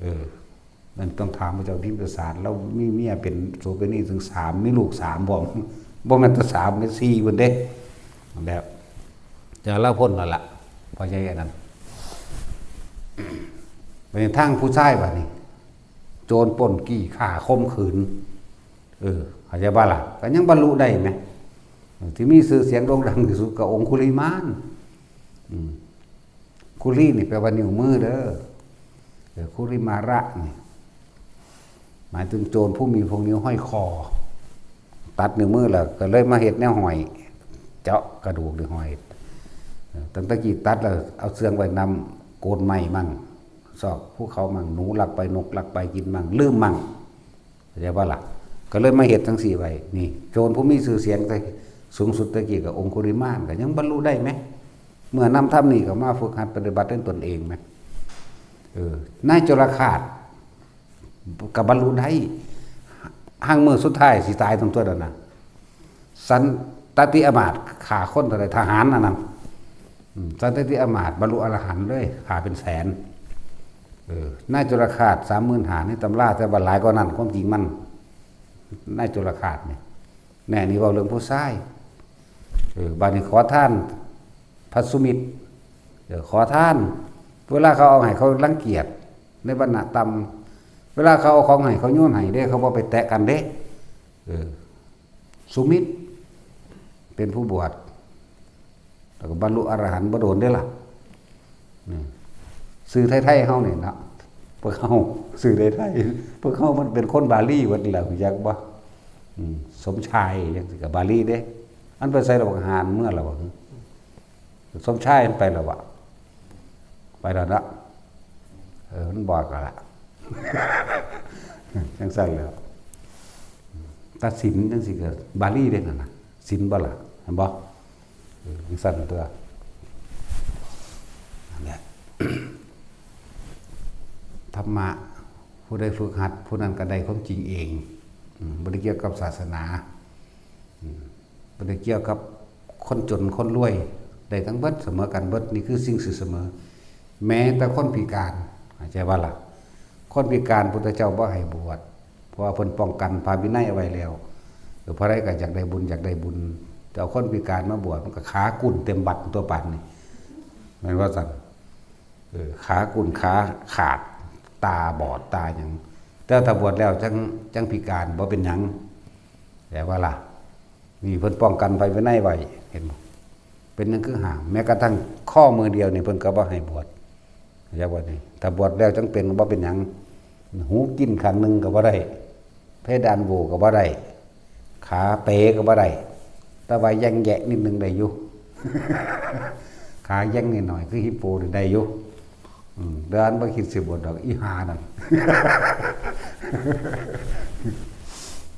เออ นั่นต้องถามพระเจ้าพิมพิสาร แล้วมีเมียเป็นโสเภณีถึงสาม มีลูกสามพร้อม บ่แม่นแต่สาม แม่นสี่พุ้นเด้ แล้วแต่ลาวพ้นแล้วล่ะ พ่อใหญ่อันนั้น ไปทางผู้ชายบัดนี้ โจรปล้นจี้ฆ่าข่มขืน เออ เข้าใจบ่ล่ะ ก็ยังบรรลุได้แหม ที่มีชื่อเสียงโด่งดังที่สุดก็องคุลิมาน อืม คุลีนี่แปลว่านิ้วมือเด้อ เออ คุลิมาระนี่ หมายถึงโจรผู้มีพวกนิ้วห้อยคอ ตัดนิ้วมือแล้วก็เลยมาเฮ็ดแนวห้อย เจาะกระดูกนี่ห้อย เออ ตั้งแต่กี้ตัดแล้วเอาเสื่องไว้นำโคนไม้มั่ง ซอกภูเขามั่ง หนูลักไป นกลักไปกินมั่ง ลืมมั่ง เข้าใจบ่ล่ะ ก็เลยมาเฮ็ดจั่งซี้ไว้ นี่ โจรผู้มีชื่อเสียงแต่สูงสุดแต่กี้ก็องคุลิมาน ก็ยังบรรลุได้แหม เมื่อนำธรรมนี่เข้ามาฝึกหัดปฏิบัติด้วยตนเองแหม เออ นายโจรฆาต ก็บรรลุได้ หั้งมื้อสุดท้ายสิตายต้องตัวนั้นน่ะ สันตติอำมาตย์ฆ่าคนเท่าใด ทหารอันนั้น อืม สันตติอำมาตย์บรรลุอรหันต์เลย ฆ่าเป็นแสน เออ นายโจรฆาต สามหมื่นห้า ในตำรา แต่ว่าหลายกว่านั้น ความจริงมัน นายโจรฆาตนี่ แน่ นี่เว้าเรื่องผู้ชาย เออ บัดนี้ขอทาน พระสุมิตร เออ ขอทาน เวลาเขาเอาให้เขารังเกียจ ในวรรณะต่ำ เวลาเขาเอาของให้เขาโยนให้เด้ เขาบ่ไปแตะกันเด้ เออ สุมิตร เป็นผู้บวช แล้วก็บรรลุอรหันต์บ่โดนเด้ล่ะ นี่ ชื่อไทยๆเฮานี่เนาะ พวกเฮา ชื่อไทยๆ พวกเฮามันเป็นคนบาลีเบิดแล้ว รู้จักบ่ อืม สมชายจั่งซี้ก็บาลีเด้ อันไปใส่ระหว่างหานเมื่อแล้วบ่ สมชายมันไปแล้ววะ ไปแล้วเนาะ เออ มันบอกก็ละ จังซั่นแหล้ว ตัดสินจังซี่ก็บาลีเด้นั่นน่ะ สินบ่ล่ะ เห็นบ่ เออ จังซั่นตัว นั่นแหละ ธรรมะ ผู้ใดฝึกหัด ผู้นั้นก็ได้ความจริงเอง อืม บ่ได้เกี่ยวกับศาสนา อืม บ่ได้เกี่ยวกับคนจนคนรวย ได้ทั้งเบิด เสมอกันเบิด นี่คือสิ่งสิเสมอ แม้แต่คนพิการ เข้าใจบ่ล่ะ คนพิการพุทธเจ้าบ่ให้บวช เพราะว่าเพิ่นป้องกันพระวินัยเอาไว้แล้ว เออ ผู้ใดก็อยากได้บุญ อยากได้บุญ แต่เอาคนพิการมาบวช มันก็ขากุ่นเต็มวัดตัวปานนี่ แม่นว่าซั่น เออ ขากุ่น ขาขาด ตาบอด ตาหยัง แต่ถ้าบวชแล้วจั่ง จั่งพิการ บ่เป็นหยัง แปลว่าล่ะ นี่เพิ่นป้องกันพระวินัยไว้ เห็นบ่ เป็นหยังคือห้าม แม้กระทั่งข้อมือเดียวนี่เพิ่นก็บ่ให้บวช เข้าใจบ่นี่ ถ้าบวชแล้วจั่งเป็น บ่เป็นหยัง หูกินข้างหนึ่งก็บ่ได้ เพดานโหว่ก็บ่ได้ ขาเป๋ก็บ่ได้ แต่ว่าแย่งแยะนิดนึงได้อยู่ ขาแย่งนิดหน่อย คือฮิปโปนี่ได้อยู่ อืม เดินบ่คิดสิบวชดอก อีห่านั่น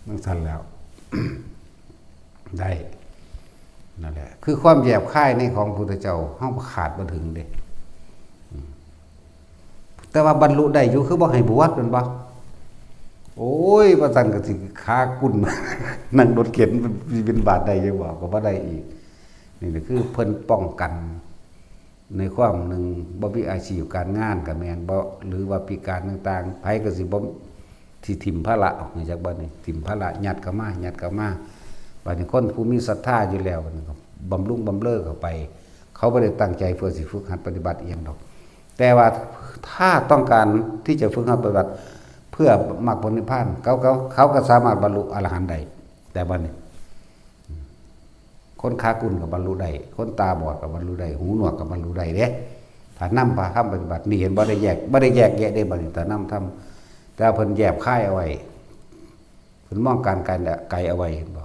จั่งซั่นแล้ว ได้ นั่นแหละ คือความแยบคายในของพุทธเจ้า เฮาขาดบ่ถึงเด้ อืม แต่ว่าบรรลุได้อยู่ คือบ่ให้บวช แม่นบ่ โอ้ย ว่าซั่นก็สิขากุ่น นั่งรถเข็นไปบิณฑบาตได้อยู่บ่ ก็บ่ได้อีก นี่แหละคือเพิ่นป้องกัน ในความหนึ่ง บ่มีอาชีพการงานก็แม่น บ่ หรือว่าพิการต่างๆ ไผก็สิบ่ สิถิ่มภาระออก จักบ่นี่ ถิ่มภาระ ยัดเข้ามา ยัดเข้ามາ บัดนี้คนผู้มีศรัทธาอยู่แล้ว บัดนี้ก็บำรุงบำเรอเข้าไป เขาบ่ได้ตั้งใจเพื่อสิฝึกหัดปฏิบัติอีหยังดอก แต่ว่าถ้าต้องการที่จะฝึกหัดปฏิบัติเพื่อมรรคผลนิพพาน เขา เขา เขาก็สามารถบรรลุอรหันต์ได้ แต่บัดนี้ คนขากุ่นก็บรรลุได้ คนตาบอดก็บรรลุได้ หูหนวกก็บรรลุได้เด้ ถ้านำพาธรรมปฏิบัติ นี่เห็นบ่ ได้แยก บ่ได้แยกแยะเด้ บัดนี้ ถ้านำธรรม แต่เพิ่นแยบคายเอาไว้ เพิ่นมองการไกล ไกลเอาไว้ เห็นบ่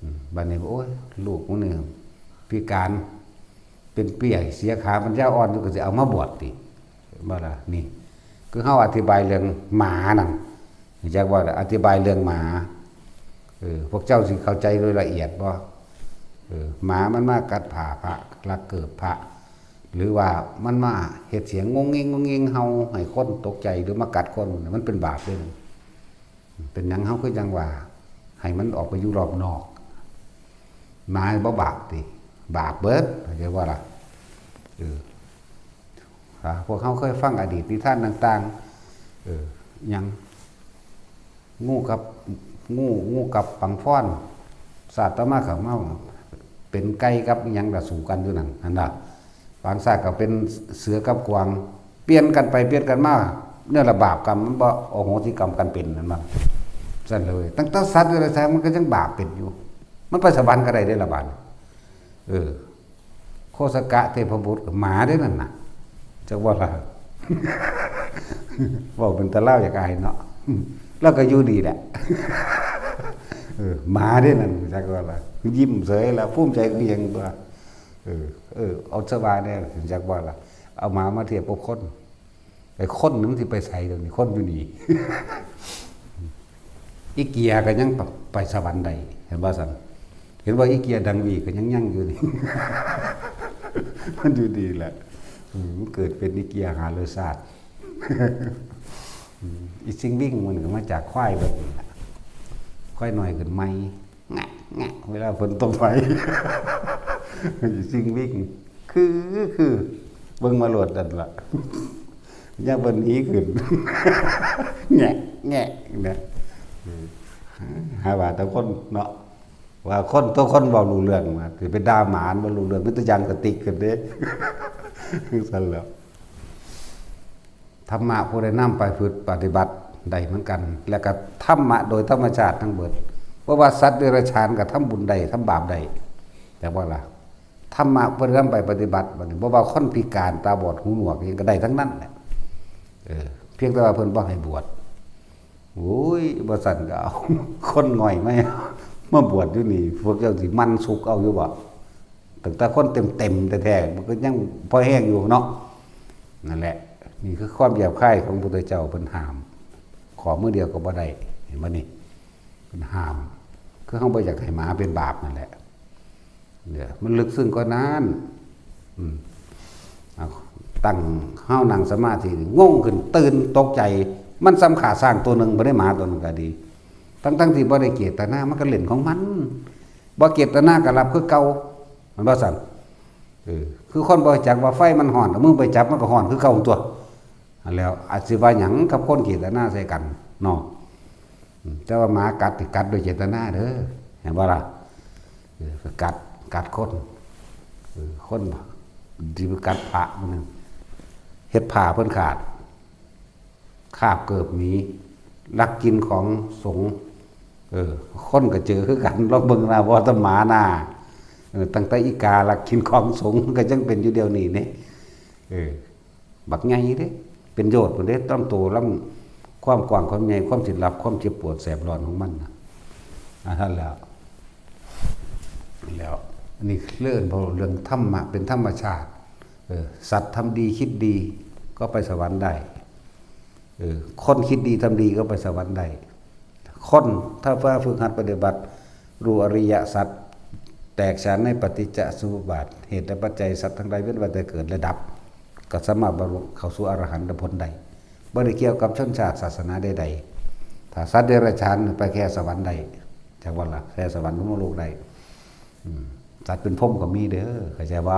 อืม บัดนี้ โอ้ย ลูกมึงนี่พิการ เป็นเปลี้ยเสียขาปัญญาอ่อนอยู่ ก็สิเอามาบวชติ บ่ล่ะ นี่ คือเฮาอธิบายเรื่องหมานั่น รู้จักบ่ล่ะ อธิบายเรื่องหมา เออ พวกเจ้าสิเข้าใจโดยละเอียดบ่ เออ หมามันมากัดผ้าพระ ลักเกิบพระ หรือว่ามันมาเฮ็ดเสียงงงงิงงงงิง เห่าให้คนตกใจ หรือมากัดคน มันเป็นบาปเด้ เป็นหยังเฮาคือจั่งว่า ให้มันออกไปอยู่รอบนอก หมาบ่บาปติ บาปเบิด เข้าใจบ่ล่ะ เออ อ่า พวกเฮาเคยฟังอดีตนิทานต่างๆ เออ หยัง งูกับ งู งูกับปังฟ้อน ชาติต่อมาเขามาเป็นไก่กับอิหยังล่ะ สู้กันอยู่นั่น หั่นล่ะ บางชาติก็เป็นเสือกับกวาง เปลี่ยนกันไปเปลี่ยนกันมา เนี่ยล่ะบาปกรรมมันบ่อโหสิกรรมกันเป็นนั่นบ่ ซั่นเลย ตั้งแต่สัตว์เดรัจฉานมันก็ยังบาปเป็นอยู่ มันไปสวรรค์ก็ได้เด้ล่ะบาด เออ โคสกะเทพบุตรก็หมาเด้นั่นน่ะ จักว่าล่ะ เว้าเป็นตาลาวอยากอายเนาะ แล้วก็อยู่ดีแหละ เออ หมาเด้นั่น จักว่าล่ะ ยิ้มเฉยแล้ว ภูมิใจคือหยังตัว เออ เออ เอาสบายแน่ จักว่าล่ะ เอาหมามาเทียบกับคน ไอ้คนนี่มันสิไปไสเดี๋ยวนี้ คนอยู่นี่ อีเกียก็ยังไปสวรรค์ได้ เห็นบ่ซั่น เห็นว่าอีเกียดังวีก็ยังยังอยู่นี่ มันอยู่ดีแหละ อืม มันเกิดเป็นอีเกียหาเลือดสาด อืม อีซิงวิ่งมันก็มาจากควายเบิดนี่ล่ะ ควายน้อยขึ้นใหม่ แงะ แงะ เวลาฝนตกไป อีซิงวิ่ง คือ คือ เบิ่งมาโลดนั่นล่ะ ย่าเพิ่นหนีขึ้น แงะ แงะ นะ อืม หาว่าแต่คนเนาะ ว่าคน ตัวคนเว้ารู้เรื่อง ว่าสิไปด่าหมามันบ่รู้เรื่อง มีแต่ยางกระติกขึ้นเด้ ซั่นแหล้ว ธรรมะผู้ใดนำไปฝึกปฏิบัติได้เหมือนกัน และก็ธรรมะโดยธรรมชาติทั้งเบิด เพราะว่าสัตว์เดรัจฉานก็ทำบุญได้ ทำบาปได้ แต่ว่าล่ะ ธรรมะผู้ใดนำไปปฏิบัติ บัดนี้ บ่ว่าคนพิการ ตาบอด หูหนวก อิหยังก็ได้ทั้งนั้นแหละ เออ เพียงแต่ว่าเพิ่นบ่ให้บวช โอ้ย บ่ซั่นก็เอา คนง่อยมา มาบวชอยู่นี่ พวกเจ้าสิหมั่นสุกเอาอยู่บ่ ตั้งแต่คนเต็มๆแท้ๆ มันก็ยังพอแฮงอยู่เนาะ นั่นแหละ นี่คือความหยาบคายของพระพุทธเจ้า เพิ่นห้าม ขอมือเดียวก็บ่ได้ เห็นบ่นี่ เพิ่นห้าม คือเฮาบ่อยากให้หมาเป็นบาปนั่นแหละ เนี่ย มันลึกซึ้งกว่านั้น อืม เอา ตั้ง เฮานั่งสมาธิ งงขึ้น ตื่น ตกใจ มันส่ำฆ่าช้างตัวหนึ่ง บ่ได้หมาตัวหนึ่งก็ดี ทั้งๆที่บ่ได้เจตนา มันก็เล่นของมัน บ่เจตนาก็รับคือเก่า มันบ่ซั่น เออ คือคนบ่จักว่าไฟมันฮ้อน เอามือไปจับมันก็ฮ้อนคือเก่าตัว อันแล้วอาจสิว่าหยังกับคนเจตนาใส่กันเนาะ อืม แต่ว่าหมากัดนี่กัดด้วยเจตนาเด้อ เห็นบ่ล่ะ เออ กัด กัดคน เออ คนบ่ สิไปกัดพระมันนั่น เฮ็ดผ้าเพิ่นขาด คาบเกิบหมี ลักกินของสงฆ์ เออ คนก็เจอคือกัน ลองเบิ่งหน้า บ่แต่หมาหน้า เออ ตั้งแต่อีกาลักกินของสงฆ์ก็ยังเป็นอยู่เดี๋ยวนี้นี่ เออ บักใหญ่เด้ เป็นโยชน์พุ้นเด้ ลำโต ลำ ความกว้าง ความใหญ่ ความสิรับ ความเจ็บปวดแสบร้อนของมันน่ะ อ่า นั่นแหละ แล้ว อันนี้เรื่อง เรื่องธรรมะ เป็นธรรมชาติ เออ สัตว์ทำดีคิดดี ก็ไปสวรรค์ได้ เออ คนคิดดีทำดีก็ไปสวรรค์ได้ คนถ้าว่าฝึกหัดปฏิบัติ รู้อริยสัจ แตกฉานในปฏิจจสมุปบาท เหตุและปัจจัยสัตว์ทั้งหลายเวียนว่ายแต่เกิดและดับ ก็สามารถบรรลุเข้าสู่อรหันตผลได้ บ่ได้เกี่ยวกับชนชาติศาสนาใดๆ ถ้าสัตว์เดรัจฉานไปแค่สวรรค์ได้ จักว่าล่ะ แค่สวรรค์พรหมโลกได้ อืม สัตว์เป็นพรหมก็มีเด้อ เข้าใจบ่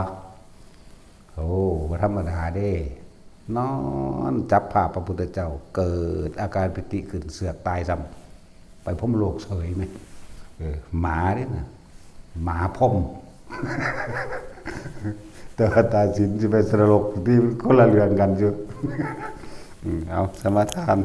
โอ้ บ่ธรรมดาเด้ นอนจับภาพพระพุทธเจ้า เกิดอาการปีติขึ้น เสือกตายซ้ำ ไปพรหมโลกเฉยไหม เออ หมาเด้นะ หมาพรหม แต่ว่าตาสินสิไปสรกที่คนละเรื่องกันอยู่ อืม เอา สมาทาน